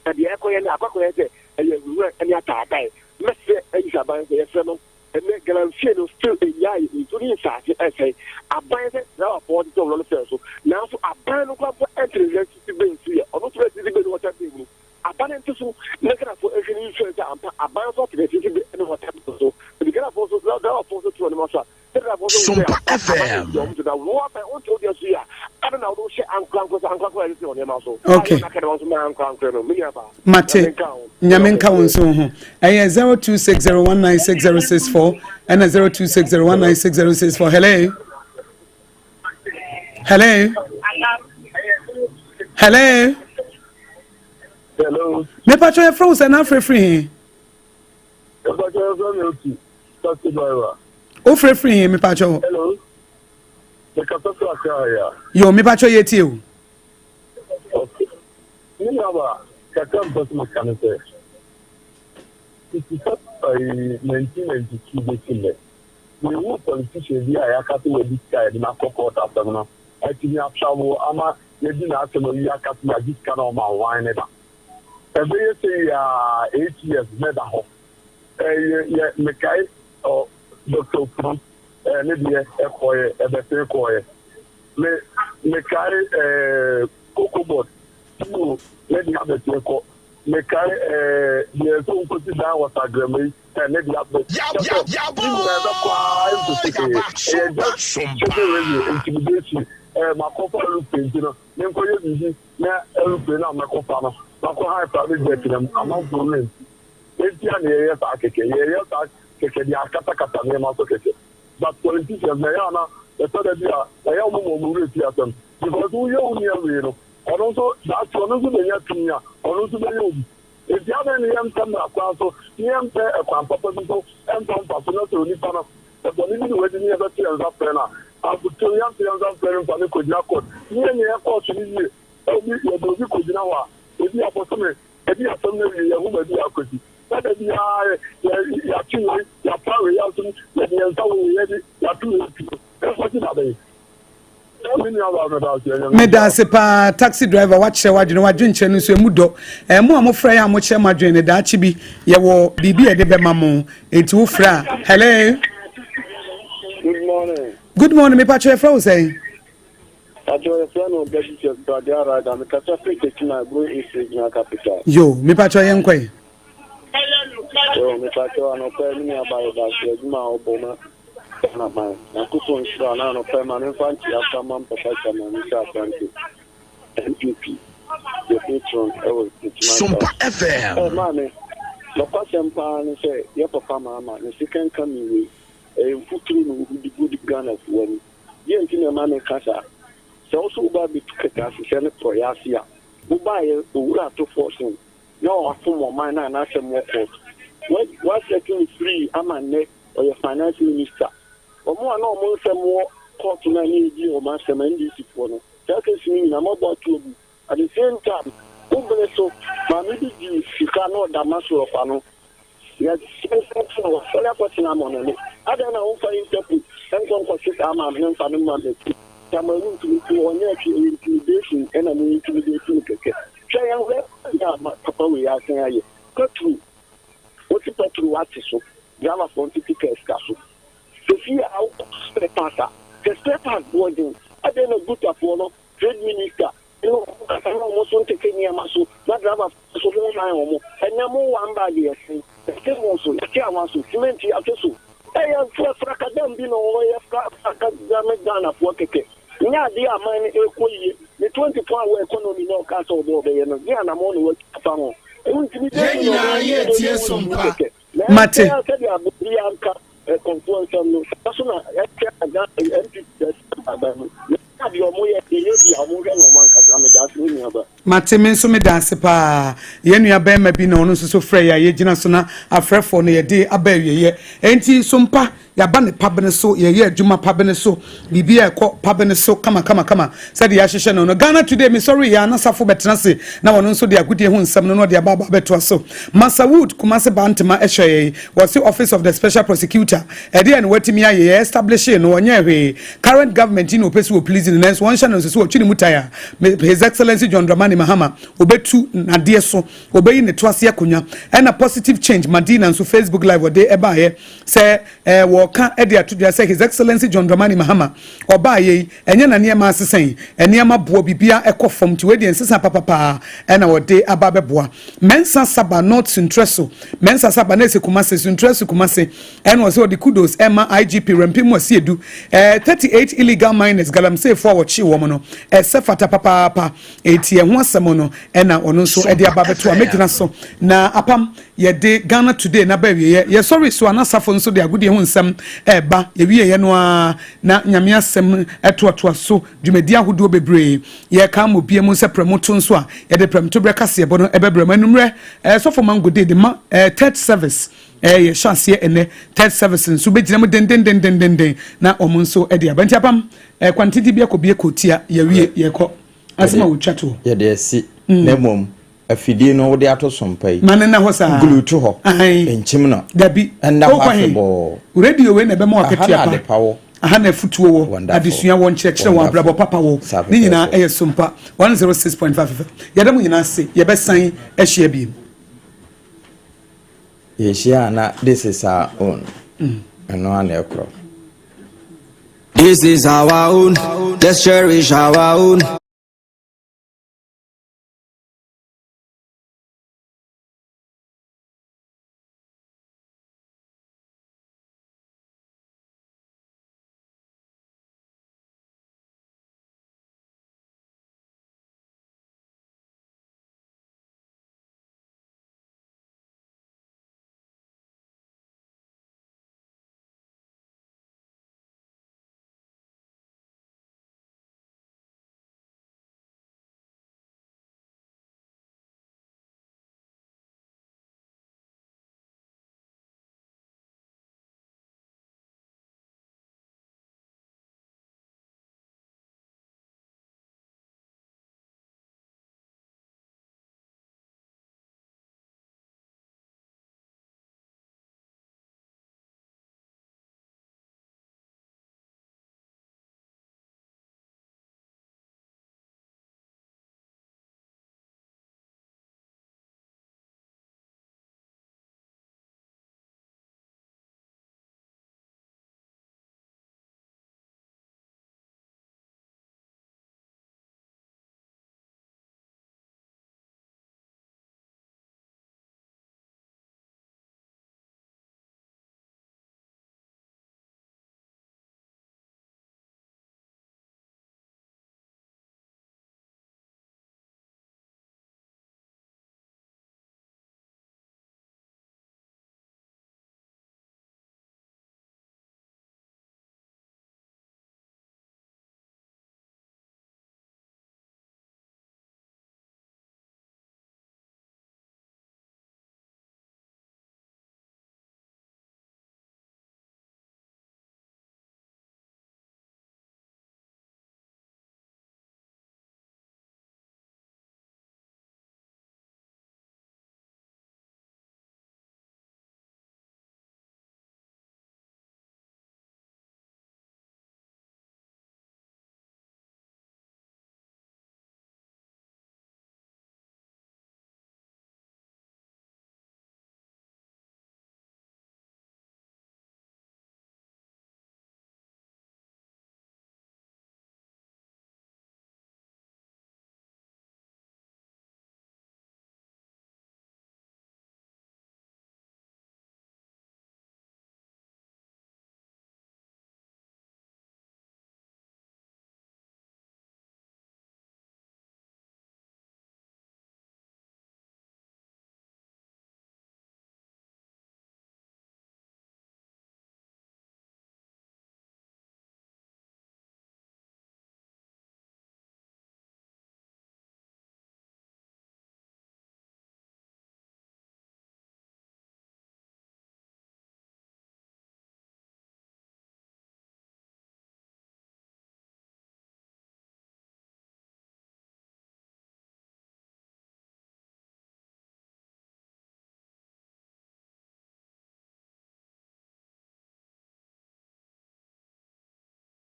Na deɛ ɛkɔyɛ no akɔ akɔyɛ sɛ ɛyɛ awurawura ne ataatae. Mɛsrɛ ayi aban sɛ yɛsrɛ no Ɛnɛ galamsey no still ɛnyae nsuo ne nsaase ɛsɛe. Aban sɛ driverfoɔ tete wɔn lɔre fare so nanso aban no koraa mpo ɛnte ne sisi bɛn so yɛ ɔno nso bɛ sisi bɛn ne water bill mu. Aban no nte so na Ghanafoɔ nhwɛ ne nsuo sɛ ampa aban nso ate ne sisi bɛn ne water bill so. Nti Ghanafoɔ nso driverfoɔ nso te wɔn nneɛma so a sɛ driverfoɔ nso hu sɛ ampa aban nti wɔn so na wo aban wonte wo deɛ so yie a adɛn na wode wohyɛ ankorankoro sɛ ankorankoro a ɛsisi wɔn nneɛma so a Okay. yɛ na kɛdɛ wɔn nso ma ankorankoro no me nua baa. Mate. Nyame nka wo. Nyame nka wo nso ho. Ɛyɛ 0260196064 ɛna 0260196064. Hello. Hello. Hello. Hello. Mepatwa yɛfrɛ wo sɛ na afrɛfiri he? Mepatwa yɛfrɛ me Otu, taxi driver. Wofrɛfiri he mepatwa wo? Hello. Mekasa firi Accra ya. Yo, mepatwa yɛtie o. Okay. Me nuabaa, kakra a mepɛ sɛ meka ne sɛ, fiti sɛ ɛyi 1992 bɛsi nnɛ, menhuu politician bi a yɛaka sɛ wadi sika a yɛde no akɔ court asɛm no atumi atravel ama yɛadi n'asɛm awie aka sɛ yɛagye sika na ɔma ɔwan ne da. Ɛbɛyɛ sɛ yi a 8 years na ɛda hɔ. Ɛyɛ yɛ mekae ɔ Dr. Ofuri ɛɛ ne deɛ ɛkɔɔyɛ ɛbɛsen kɔɔyɛ. Me mekae ɛɛ Cocobod Tio ne deɛ abɛteɛ kɔ. Mekae ɛɛ deɛ sɛ nkosi dan wɔ Sagrama yi ɛɛ ne deɛ abɛ. Kyɛ sɛ ne nyinaa ɛbɛkɔ ara nkosi hwee. Ɛyɛ just chicken radio intimidation. Ɛɛ makɔfa aeroplane nti no menkɔyɛ biribi na aeroplane no a mɛkɔfa no makɔ hire private jet na amanfoɔ werɛ mfi. Enti a na yɛyɛ saa kɛkɛ. Yɛyɛ saa kɛkɛ de akatakata nneɛma so kɛkɛ. But politicians na ɛyɛ a na ɛtɔ da bi a ɛyɛ wɔn ma wɔn werɛ fi asɛm because woyɛ wo nua wei no ɔno nso daakye ɔno nso bɛnya tumi a ɔno nso bɛyɛ obi. Enti adɛn ne yɛmpɛ mmara kwan so ne yɛmpɛ ɛkwan papa bi so ɛmfa mfa so na sɛ onipa no sɛ bɔne bi na wadi ne yɛbɛto yɛn nsa frɛ no a amfotuo yɛnto yɛn nsa mfrɛ no mfa no kɔgyina court ne yɛnyɛ yɛ court no yie. Obi yɛde obi kɔgyina hɔ a ebi abosome ebi asɛm no awie yɛhu baabi a akɔsi. Na da biara yɛ yɛate wei yɛapa wei asom yɛde yɛn nsa wɔ wei adi yɛato wei tuo ɛnkɔsi da bɛn? Me nua baa meda ase ɛnyɛ Meda ase paa taxi driver wakyerɛ w'adwene w'adwenkyerɛ no nso emu dɔ. Ɛɛ mo a mofrɛ yɛ a mokyerɛ mo adwene no daakye bi yɛwɔ biribi a yɛde bɛma mo enti wofrɛ a hello. Good morning. Good morning mepakyɛ yɛfrɛ wo sɛn? Pacho yɛfrɛ no Gadichef Pragya Rider mekasa firi Techiman Aburo East Regional Capital. Yo mepakyɛ yɛn kɔe. Yo mepakyɛ anɔpa yi me nua ba yɛda ase adwuma a ɔbɔ ma Ghana man Nyankopɔn nhyira na anɔpa yi ma memfa nkyea mfa ma me papa Chairman Musa Asante NPP yɛ patron ɛwɔ Techiman Sompa South. FM. Ɛ maame nɔkwasɛm paa ne sɛ yɛ papa Mahama ne second coming wei ɛyɛ mfuturo na ɔde gu Ghanafoɔ ani. Deɛn nti na ɛma meka saa? Sɛ wo nso woba abɛtu kɛtɛasehyɛ ne porɔeɛ ase a, wobaeɛ Owura Ato Forson na wafom ɔman no a n'asɛm wɔ court. Woasɛte no free ama nnɛ ɔyɛ finance minister. Wɔn a na wɔn nsɛm wɔ court no a na yɛdi wɔn asɛm, NDC foɔ no, saa case no nyinaa moabɔ ato agu. At the same time, wo bere so, maame bi gyee sika na ɔda Maslok ano. Yɛsɛnsɛn no, wasɔre akɔtena amɔnɔne. Adɛn na womfa Interpol nkɔ nkɔhwe saa maame no mfa no mma mmɛto Samuel wontumi nti ɔnyɛɛ hwee, ɛyɛ intimidation na mo intimidate no kɛkɛ. Hwɛ yɛn hwɛ nea papa wei asan ayɛ. Petro, wote petro ate so, driverfoɔ nso te kaa sika so. Sɛsi a wokɔ spare parts a, sɛ spare parts boɔ den, adɛn na Gutafoɔ no Trade minister ne wɔn kasa na wɔn nso ntete nneɛma so na driver foɔ nso ho han wɔn. Ɛnɛ mo one bag yɛ sɛn? Yɛte mo so, yɛte awa so, cement yɛate so. Ɛyɛ frakadam bi na wɔyɛ frakadam Ghana foɔ kɛkɛ. Nyɛ adeɛ a aman no ɛrekɔ yie. Ne 24 hour economy na ɔkaa sɛ ɔbɛ ɔbɛyɛ no, deɛ anamɔn na watu afa ho. Ɛno nti me Yɛn dɛn na nyinaa ɔbɛyɛ yɛretie ne Sompa. kɛkɛ. Na Mate. ɛsɛ sɛdeɛ abɔbi anka kɔmfoɔ nsɛm no saa so na ɛkyɛ Ghana NPP aban mu. Na deɛ ɔmo yɛ deɛ yɛ bi a ɔmo hwɛ na ɔmo ankasa meda ase me nua ba. Mate me nso meda ase paa. Yɛn nua barima bi na ɔno nso so frɛ yɛ a yɛgyina so na afrɛfoɔ no yɛde aba awieɛ. Enti Sompa. Yɛaba ne pabene so, yɛyɛ adwuma pabene so, biribiara ɛkɔ pabene so kama kama kama sɛdeɛ yɛahyehyɛ no no. Ghana Today, mesɔre yɛ a na Safo bɛtena ase na ɔno nso de agodie ho nsɛm no na ɔde aba aba abɛtoa so. Massa Wood, Kumasi Bantama ɛhwɛ yɛn, wɔse Office of the Special Prosecutor, ɛdeɛn na watumi ayɛ, yɛ establishee no, ɔnyɛɛ hwee. Current government yi na ɔpɛ sɛ ɔplease no nanso wɔnhyɛ no nso sɛ ɔtwe ne mu tae a, His Excellency John Dramani Mahama, ɔbɛtu nadeɛ so, ɔbɛyi ne to ase akonnwa. Ɛna Positive Change, Madina nso Facebook Live ɔde ɛbaeɛ. Sɛ eh, wɔka de ato dwa sɛ His Excellency John Dramani Mahama ɔbaeɛ yi, ɛnyɛ na nneɛma asesa yi, nneɛma boɔ biribiara ɛkɔ fam, nti wei deɛ nsesa papapaa ɛna ɔde aba abɛboa. Mensah Saba North Suntreso, Mensah Saba na ɛsɛ Kumase, Suntreso Kumase, ɛna ɔsɛ ɔde kudos ɛma IGP Rampim Asiedu, eh, 38 illegal miners, galamseyfoɔ a wɔkyee wɔn no, ɛsɛ fata papaapa, eti ɛho asɛm no ɛna ɔno nso ɛde aba abɛto a mɛgyina so na apam. Yɛde Ghana Today no aba awieɛ. Yɛsɔree so a na Safo nso de agodie ho nsɛm reba. Yɛwieɛ no ara na Nyame asɛm toatoa so, dwumadie ahodoɔ bebree. Yɛreka ama obia mu sɛ prɛmoto nso a, yɛde prɛmtoberɛ kaseɛbɔ no bɛbrɛ mo. Anwummerɛ, Sɔfo Mango de de ma third service. Yɛhyɛ aseɛ ɛnnɛ. Third service nso bɛgyina mu dendendendendenden na wɔn nso de aba. Nti apam, kwantenten bi akɔ bi akɔ tia, yɛawie, yɛkɔ. Asɛm a wɔtwa toɔ. Yɛde asi, na mmom Afidie no wode ato so mpa yi. Ma no nna hɔ saa. Glue to hɔ. Ahan. Nkyim no. Dabi. Ɛnna hɔ Wokɔ he? afebɔɔ. Radio wei na ɛbɛma wo Aha akatua na pa. adepa wɔ. Aha na afutuo wɔ, Wonderful. adesua wɔ, nkyerɛkyerɛ wɔ, Wonderful. abrabɔ papa wɔ. Saa Ne nyinaa pɛpɛɛpɛ. ɛyɛ Sompa 106.5 FM. Yɛda mo nyinaa ase. Yɛbɛsan ahyia bio. Yɛhyia a na this is our own. Ɛno ara na ɛkorɔ. This is our own. Let's cherish our own.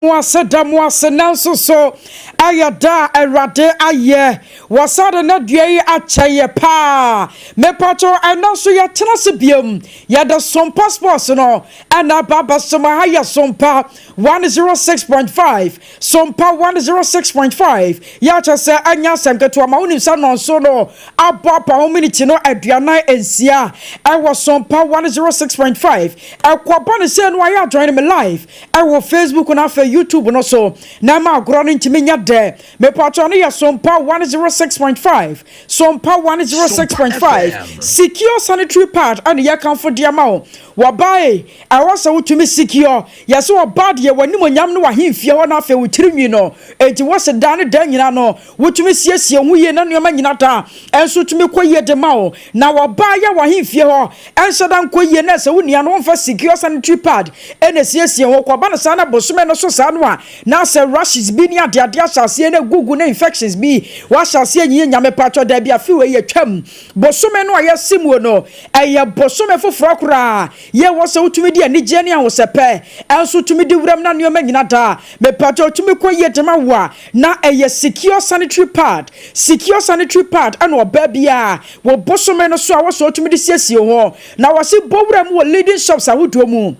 Mo ase da mo ase nanso so ɛyɛ da a Awurade ayɛ. Wɔsan de n'adua yi akyɛ yɛ paa. Mepakyɛw ɛnnɛ nso yɛtena ase biom. Yɛde Sompa Sports no ɛna aba abɛsom. Aha yɛ Sompa 106.5. Sompa 106.5. Yɛ akyɛ sɛ ɛnyɛ asɛm ketewa ma wonim sɛ nɔnso no abɔ apa ho miniti no 46 ɛwɔ Sompa 106.5. Ɛkɔba ne sɛ no ayɛ adjoin me live ɛwɔ Facebook na afei YouTube no so na ɛma agorɔ no ntumi nyɛ dɛ. Mepatɔ no yɛ Sompa 106.5, Sompa 106.5. Secure sanitary pad ɛne yɛkamfo deɛ ma wo. Wɔbae ɛwɔ sɛ wotumi secure yɛsɛ wɔba deɛ w'anim onyam no w'ahemfie hɔ na afei wo tirinwi no enti wɔsɛ daa ne da nyina no wotumi siesie ho yie na nneɛma nyina da ɛnso tumi kɔ yie de ma wo. Na wɔbaa yɛ w'ahemfie hɔ ɛnhyɛ da nkɔ yie na sɛ wo nua no wɔmfa secure sanitary pad ɛna siesie ho kɔba no saa na bosome no so saa no a na sɛ rashes bi ne adeade ahyɛ aseɛ na gugu na infections bi wahyɛ aseɛ nyiyɛ. Nyame patwɔ daabi, afi wei yɛtwam. Bosome no a yɛsi mu no ɛyɛ bosome foforɔ koraa yɛ wɔ sɛ wotumi di anigyeɛ ne ahosɛpɛ ɛnso tumi di wuram na nneɛma nyina daa mepatwɔ tumi kɔ yie dema wo a na ɛyɛ secure sanitary pad. Secure sanitary pad ɛna ɔbaa biara wɔ bosome no so a wɔsɛ wotumi de siesie ho na wɔsi bɔ wura mu wɔ leading shops ahodoɔ mu,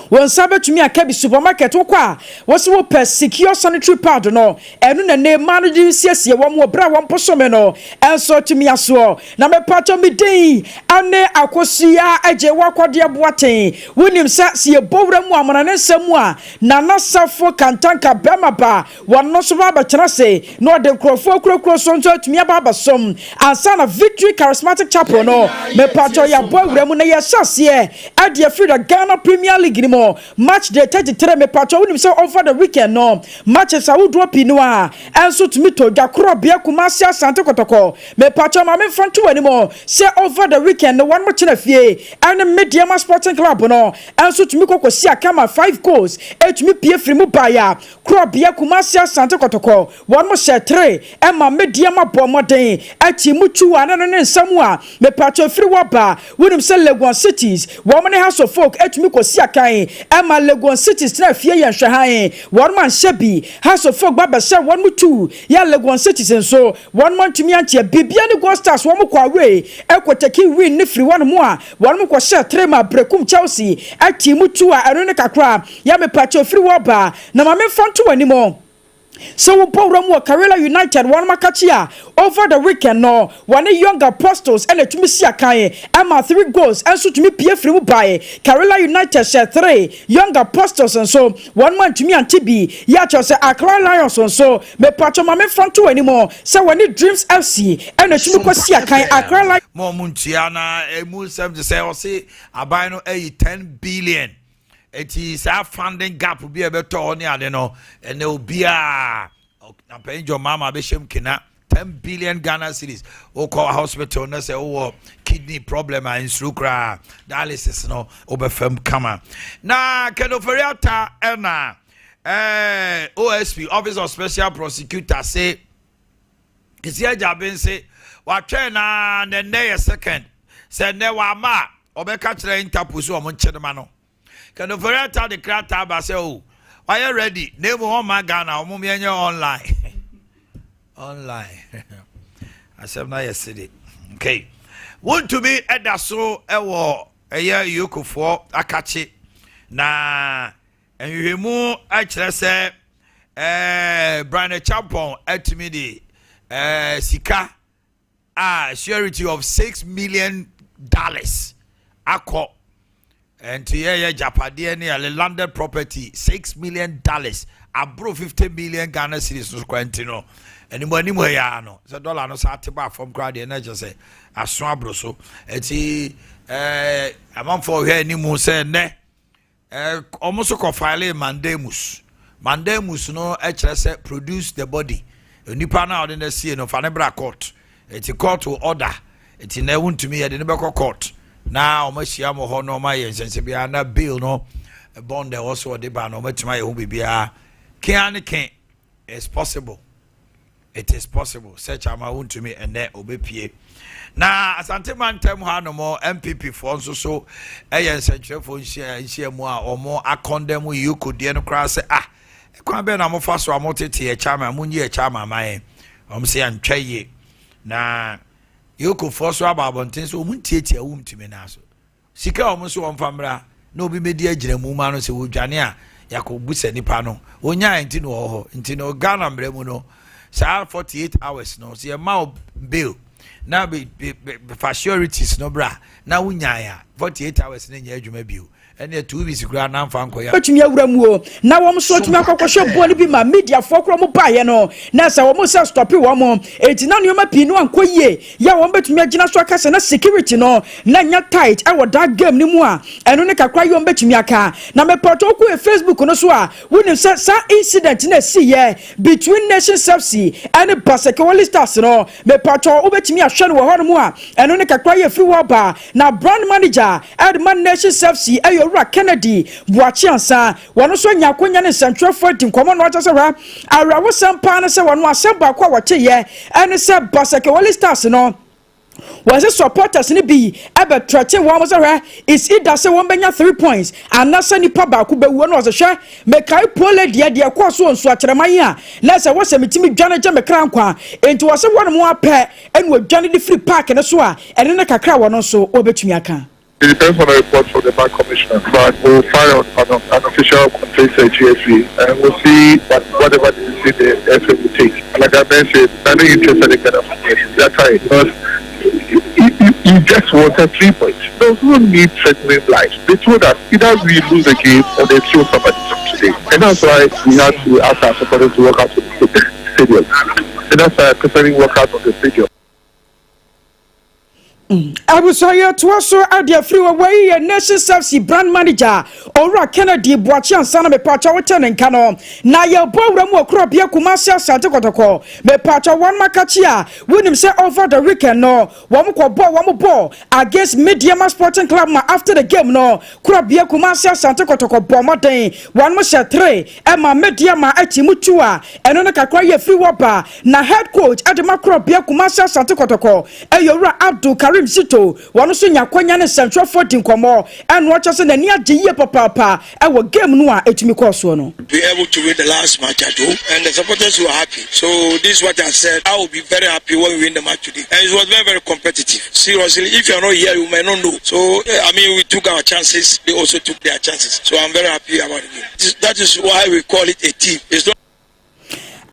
wɔn nsa bɛtumi aka bi. Supermarket wokɔ a wɔsi wɔpɛ secure sanitary pad no, ɛno na ne mmaa no de siesie wɔn wɔ bere a wɔn bosome no ɛnso tumi asoɔ. Na mepatɔ mi din ɛne Akosua agye wakɔdeɛ boaten. Wonim sɛ si yɛbɔ wura mu amana ne nsɛm mu a Nana Safo Kantanka bɛrima ba wɔn no nso ba abɛtena se na ɔde nkurɔfoɔ kurakura so nso atumi aba abɛsom ansa na Victory Charismatic Chapel no. Mepatɔ yɛabɔ awura mu na yɛhyɛ aseɛ ɛde afiri the Ghana Premier League ni mu, match day 33. Mepatɔ wonim sɛ over the weekend no matches ahodoɔ pii no a ɛnso tumi tɔ dwa korɔbea Kumasi Asante Kɔtɔkɔ. Mepatɔ maame mfa nto w'anim sɛ over the weekend no wɔn mo kyerɛ fie ɛne Medeama Sporting Club no ɛnso tumi kɔkɔ si akama five goals ɛtumi pie firi mu baeɛ. Korɔbea Kumasi Asante Kɔtɔkɔ wɔn mo hyɛ three ɛma Medeama bɔ mmɔden akyi mu tu a ne no ne nsɛm a mepatɔ firi wɔ ba. Wonim sɛ Legon Cities wɔn ne Hearts of Oak ɛtumi kɔsi akan ɛma Legon Cities tena fie yɛn hwɛ han wɔn mo anhyɛ bi. Hearts of Oak ba bɛhyɛ wɔn mo tu yɛ Legon Cities nso wɔn mo ntumi ankyɛ bibia ne Gold Stars wɔn kɔ away ɛkɔ take win ne firi wɔn mu a wɔn mo kɔhyɛ three ma Brekum Chelsea ɛti mu tu a ɛno ne kakra yɛ mepatɔ firi wɔ ba. Na maame mfa nto wɔn anim sɛ wobɔ wura mu wɔ Karela United wɔn akakye a over the weekend no wɔne Young Apostles ɛna tumi si akan ɛma three goals ɛnso tumi pie firi mu bae. Karela United hyɛ three, Young Apostles nso wɔn ma ntumi ante bi. Yɛ akyerɛ sɛ Accra Lions nso mepatwɔ maame fa nto anim sɛ wɔne Dreams FC ɛna tumi kɔ si akan Accra Lions. Mo ɔmo ntua na emu nsɛm te sɛ ɔse aban no ayi 10 billion eti saa funding gap bi a ɛbɛtɔ hɔ ne ade no ɛnɛ obiara na panyin John Mahama abɛhyɛ mu kena. 10 billion Ghana cedis, wokɔ hospital na sɛ wowɔ kidney problem a nsuro koraa, dialysis no wobɛfam kama. Na Ken Ofori-Atta ɛna OSP, Office of Special Prosecutor, se Kissi Agyebeng se watwɛn na ne nnɛ yɛ second sɛ nnɛ wama a ɔbɛka kyerɛ Interpol sɛ ɔmo nkyɛn ma no. Ken Ofori-Atta de krataa ba sɛ o wayɛ ready na emu ɔma Ghana ɔmo yɛnyɛ online online. Asɛm no ayɛ sede. Okay, wontumi ɛda so ɛwɔ ɛyɛ yokofoɔ akakye na nhwehwɛmu akyerɛ sɛ Bryan Acheampong atumi de sika a surety of $6 million akɔ nti yɛyɛ japadeɛ ne yɛle landed property $6 million aboro 50 million Ghana cedis no kora. Nti no anim anim ha yi no sɛ dollar no saa te ba fam koraa deɛ na kyerɛ sɛ aso aboro so. Nti amanfoɔ hwɛ anim sɛ nnɛ ɔmo nso kɔ file mandamus. Mandamus no kyerɛ sɛ produce the body, nipa no a ɔde no asie no fa ne bra court. Eti court will order. Eti na ɛwo yɛde ne bɛkɔ court na ɔmo ahyia mo hɔ na ɔmo ayɛ nsɛnsɛm biara na bail no bond a ɛwɔ so ɔde ba na ɔmo atumi ayɛ ho biribiara kea ne ke. It's possible, it is possible sɛ Chairman Wontumi ɛnɛ ɔbɛpie na Asante mantam ha nom. NPP foɔ nso so ɛyɛ nsɛntwerɛfoɔ nhyia mu a ɔmo akɔndɛm EOCO deɛ no koraa sɛ ah. Kwan bɛn na mofa so a motete yɛ chairman, monyi yɛ chairman ma yɛn? Wɔn sɛ yɛntwa yie. Na Yokofoɔ so aba abɔnten sɛ wɔn ntiatia wo ntumi naa so. Sika a wɔn nso wɔn fa mmra na obi bɛdi agyina mu ma no sɛ wɔdwane a yɛakɔbusa nipa no. Wɔnyaeɛ nti na wɔwɔ hɔ. Nti no Ghana mmara mu no saa 48 hours no sɛ yɛma wo bail na fa sureties no bra na wonyaeɛ a 48 hours no nyɛ adwuma bio. Ɛneɛ 2 weeks koraa na mfa nkɔyɛ. Bɛtumi awura mu o na wɔn nso atumi akɔkɔhwɛ boɔ no bi ma mediafoɔ korɔ mo baeɛ no na sɛ wɔn sɛ stɔpe wɔn enti na nneɛma pii no ankɔ yie yɛ a wɔn bɛtumi agyina so aka sɛ na security no na nya tight ɛwɔ that game no mu a ɛno ne kakra yɛ wɔn bɛtumi aka. Na mepɔtɔ wokɔ yɛ Facebook no so a, wonim sɛ saa incident na ɛsiiɛ between Nations FC ɛne Basake Holy Stars no, mepatɔ wobɛtumi ahwɛ no wɔ hɔnom a ɛno ne kakra yɛ firi hɔ ba. Na brand manager ɛde ma Nations FC ɛyɛ Owura Kennedy Boakye Ansa. Wɔn nso anya akonya ne nsɛntwerɛfoɔ adi nkɔmmɔ na ɔkyɛ sɛ hwɛ, awerɛhosɛm paa ne sɛ wɔn asɛm baako a wɔteyɛ ɛne sɛ Basake Holy Stars no wɔsɛ supporters no bi ɛbɛtrɛte wɔn sɛ hwɛ, is either sɛ wɔn bɛnya 3 points anaasɛ nipa baako bɛwuo. No ɔsɛ hwɛ, mekae pole deɛ kɔɔ so wɔ Nsuakyerɛman yi a na sɛ wɔsɛ metumi dwane gye me kra nkwa. Enti wɔsɛ wɔn mo apɛ ɛna wɔdwane de firi park no so a ɛne ne kakra wɔn nso wɔbɛtumi aka. It depends on the report from the bank commissioner, but we'll file an official complaint to GFA and we'll see whatever decision the FA will take. And like I mentioned, I'm not interested in Ghana football. That's right. Because you just wanted 3 points. There's no need threatening lives. They told us either we lose the game or they kill somebody today. And that's why we had to ask our supporters to walk out to the stadium. And that's why I personally walk out of the stadium. Abusua, yɛtoa so ade afiri wɔ wɔyi yɛ Nations FC brand manager Owura Kennedy Boakye Ansa na mepatwa wote ne nka no. Na yɛbɔ awura mu wɔ korɔbea Kumase Asante Kɔtɔkɔ. Mepatwa wɔn makakye a wonim sɛ over the weekend no wɔn kɔ bɔ wɔn bɔ against Medeama Sporting Club ma after the game no korɔbea Kumase Asante Kɔtɔkɔ bɔ mmɔden wɔn hyɛ 3 ɛma Medeama akyi mu 2 a ɛno no kakra yɛ firi wɔ ba. Na head coach ɛde ma korɔbea Kumase Asante Kɔtɔkɔ ɛyɛ Owura Abdul Karim Zito. Wɔn nso nya akwanya ne nsɛntwerɛfoɔ di nkɔmmɔ ɛno ɔkyɛ sɛ n'ani agye yie papaapa ɛwɔ game no a ɛtumi kɔɔ soɔ no. Be able to win the last match at home, and the supporters were happy. So this is what I said. I will be very happy when we win the match today. And it was very, very competitive. Seriously, if you are not here, you may not know. So I mean, we took our chances. They also took their chances. So I'm very happy about the game. That is why we call it a team. It's not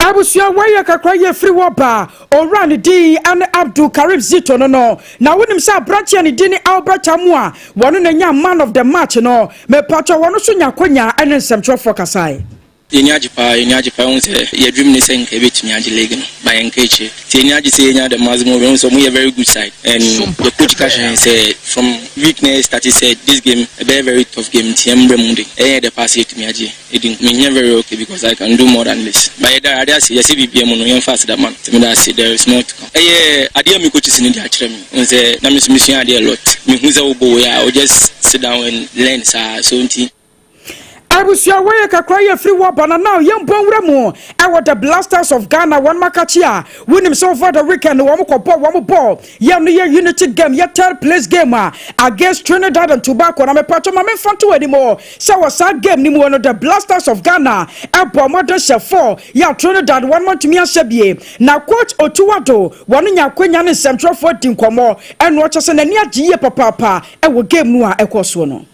Abusua, wɔyɛ kakra yɛ firi wɔ ba owura ne din ne Abdul Karim Zito no. Na wonim sɛ aberanteɛ ne din ne Albert Amoa, wɔno na nya man of the match no. Mepatwɛ wɔno so nya akonya ne nsɛmtwerɛfoɔ kasae. Yɛni agye paa, yɛni agye paa. Ɛhu sɛ yɛdwem ne sɛ nka yɛbɛtumi agye league no ba yɛnka akyire, nti yɛni agye sɛ yɛnya the maximum. Ɛhu sɛ ɔmo yɛ very good side and the coach ka kyerɛ sɛ from week na start sɛ this game ɛbɛyɛ very tough game, nti yɛmbrɛ mu de ɛyɛ dɛ paa sɛ yɛtumi agye ɛdi. Menyɛ very okay because I can do more than this, but yɛda ade ase. Yɛsɛ biribia mu no yɛmfa aseda ma no, nti meda ase. There is more to come. Ɛyɛ adeɛ a me coaches no de akyerɛ me. Ɛhu sɛ na me nso mesua adeɛ a lot. Mehu sɛ wobɔ wei a, wo just sit down and learn saa so nti. Abusua, wɔyɛ kakra yɛ firi wɔ ba na now yɛmbɔ nwura mu ɛwɔ the Black Stars of Ghana. Wɔn makakye a wonim sɛ over the weekend wɔn kɔbɔ wɔn bɔ yɛn no yɛ unity game, yɛ third place game a against Trinidad and Tobago. Na mepatɔ ma memfa nto anim sɛ wɔ saa game no mu no, the Black Stars of Ghana ɛbɔ mmɔden hyɛ 4 yɛ Trinidad wɔn mɔntumi ahyɛ bie. Na coach Otto Addo wɔn nya akonya ne nsɛmtwerɛfoɔ di nkɔmmɔ ɛno ɔkyɛ sɛ n'ani agye yie papaapa ɛwɔ game no a ɛkɔ soɔ no.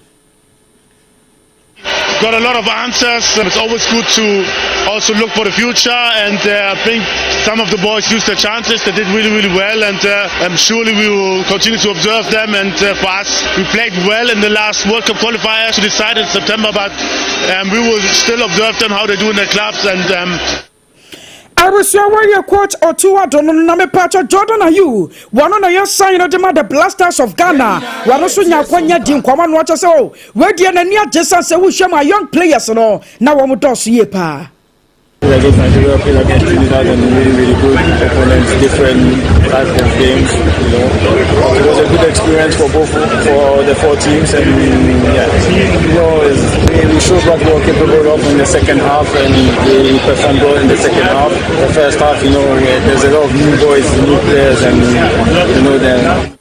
Got a lot of answers. It's always good to also look for the future, and I think some of the boys used their chances. They did really, really well, and surely we will continue to observe them. And for us, we played well in the last World Cup qualifiers to decide in September, but we will still observe them, how they do in their clubs, and. Abusua, wɔyɛ coach Otto Addo no. Na mepatɔ Jordan Ayew, wɔno na yɛ sign no de ma the Black Stars of Ghana. Wɔno nso nya akwanya di nkɔmmɔ no ɔkyɛ sɛ o wɔadiɛ n'ani agye san sɛ wohwɛ mu a young players no na wɔn dɔɔso yie paa. Against Nigeria, played against Trinidad, and really, really good opponents, different type of games. It was a good experience for both, for the four teams, and yeah, we showed what we were capable of in the second half, and we performed well in the second half. The first half, there's a lot of new boys, new players, and then.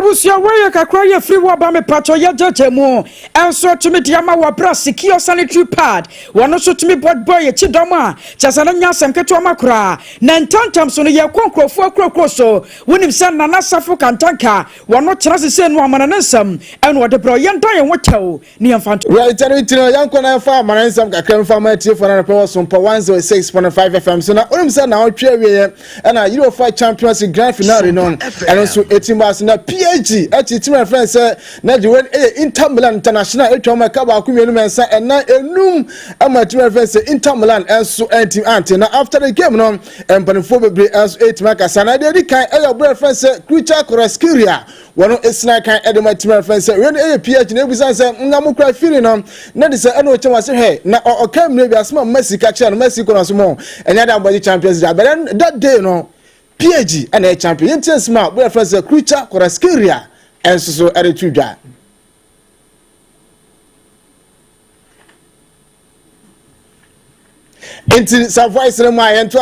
Abusua wei yɛ kakra yɛ firi wɔ ba mepatɔ yɛ gyɛgyɛ mu ɛnso atumi de ama wɔ bra secure sanitary pad wɔn nso tumi bɔ bɔ yɛ kyi dɔm a kyɛ sɛ no nya asɛm ketewa ma koraa na ntɛntɛm so no yɛkɔ nkurɔfoɔ akurakuro so. Wonim sɛ Nana Safo Kantanka wɔn tena sese no amana ne nsɛm ɛna ɔde brɛ yɛn da yɛn ho kyɛw ne yɛmfa nto. Right, ɛno nti no, yɛnkɔ na yɛmfa amana nsɛm kakra mfa ma atiefoɔ no anɔpɛ wɔ Sompa 106.5 FM so. Na wonim sɛ naawɔtwe awieɛ ɛna Europa Champions League Grand Finale no ɛno nso ɛtim baa so, na PSG akyi tim ɛfrɛ sɛ na gye wɔn ɛyɛ Inter Milan International atwa wɔn ɛka baako mmienu mmiɛnsa ɛnan enum ɛma tim ɛfrɛ sɛ Inter Milan ɛnso ɛntim ante. Na after the game no, mpanimfoɔ bebree ɛnso ɛtumi akasa, na deɛ ɛdi kan ɛyɛ ɔbɛrɛ ɛfrɛ sɛ Khvicha Kvaratskhelia. Wɔn esina kan ɛde ma tim ɛfrɛ sɛ wei no ɛyɛ PSG na ebusa sɛ nga mo kura firi no na de sɛ ɛna ɔkyɛn wɔ ase hwɛ na ɔka mmerɛ bi asoma Messi ka kyerɛ no, Messi kɔ na so mo ɛnyɛ de abɔgye Champions League abɛrɛ. That day no, PSG ɛna ɛyɛ champion. Yɛn ti nsɛm a wɔyɛ fɛ sɛ Khvicha Kvaratskhelia ɛnso so ɛde to dwa. Nti sa voice no mu a yɛnto.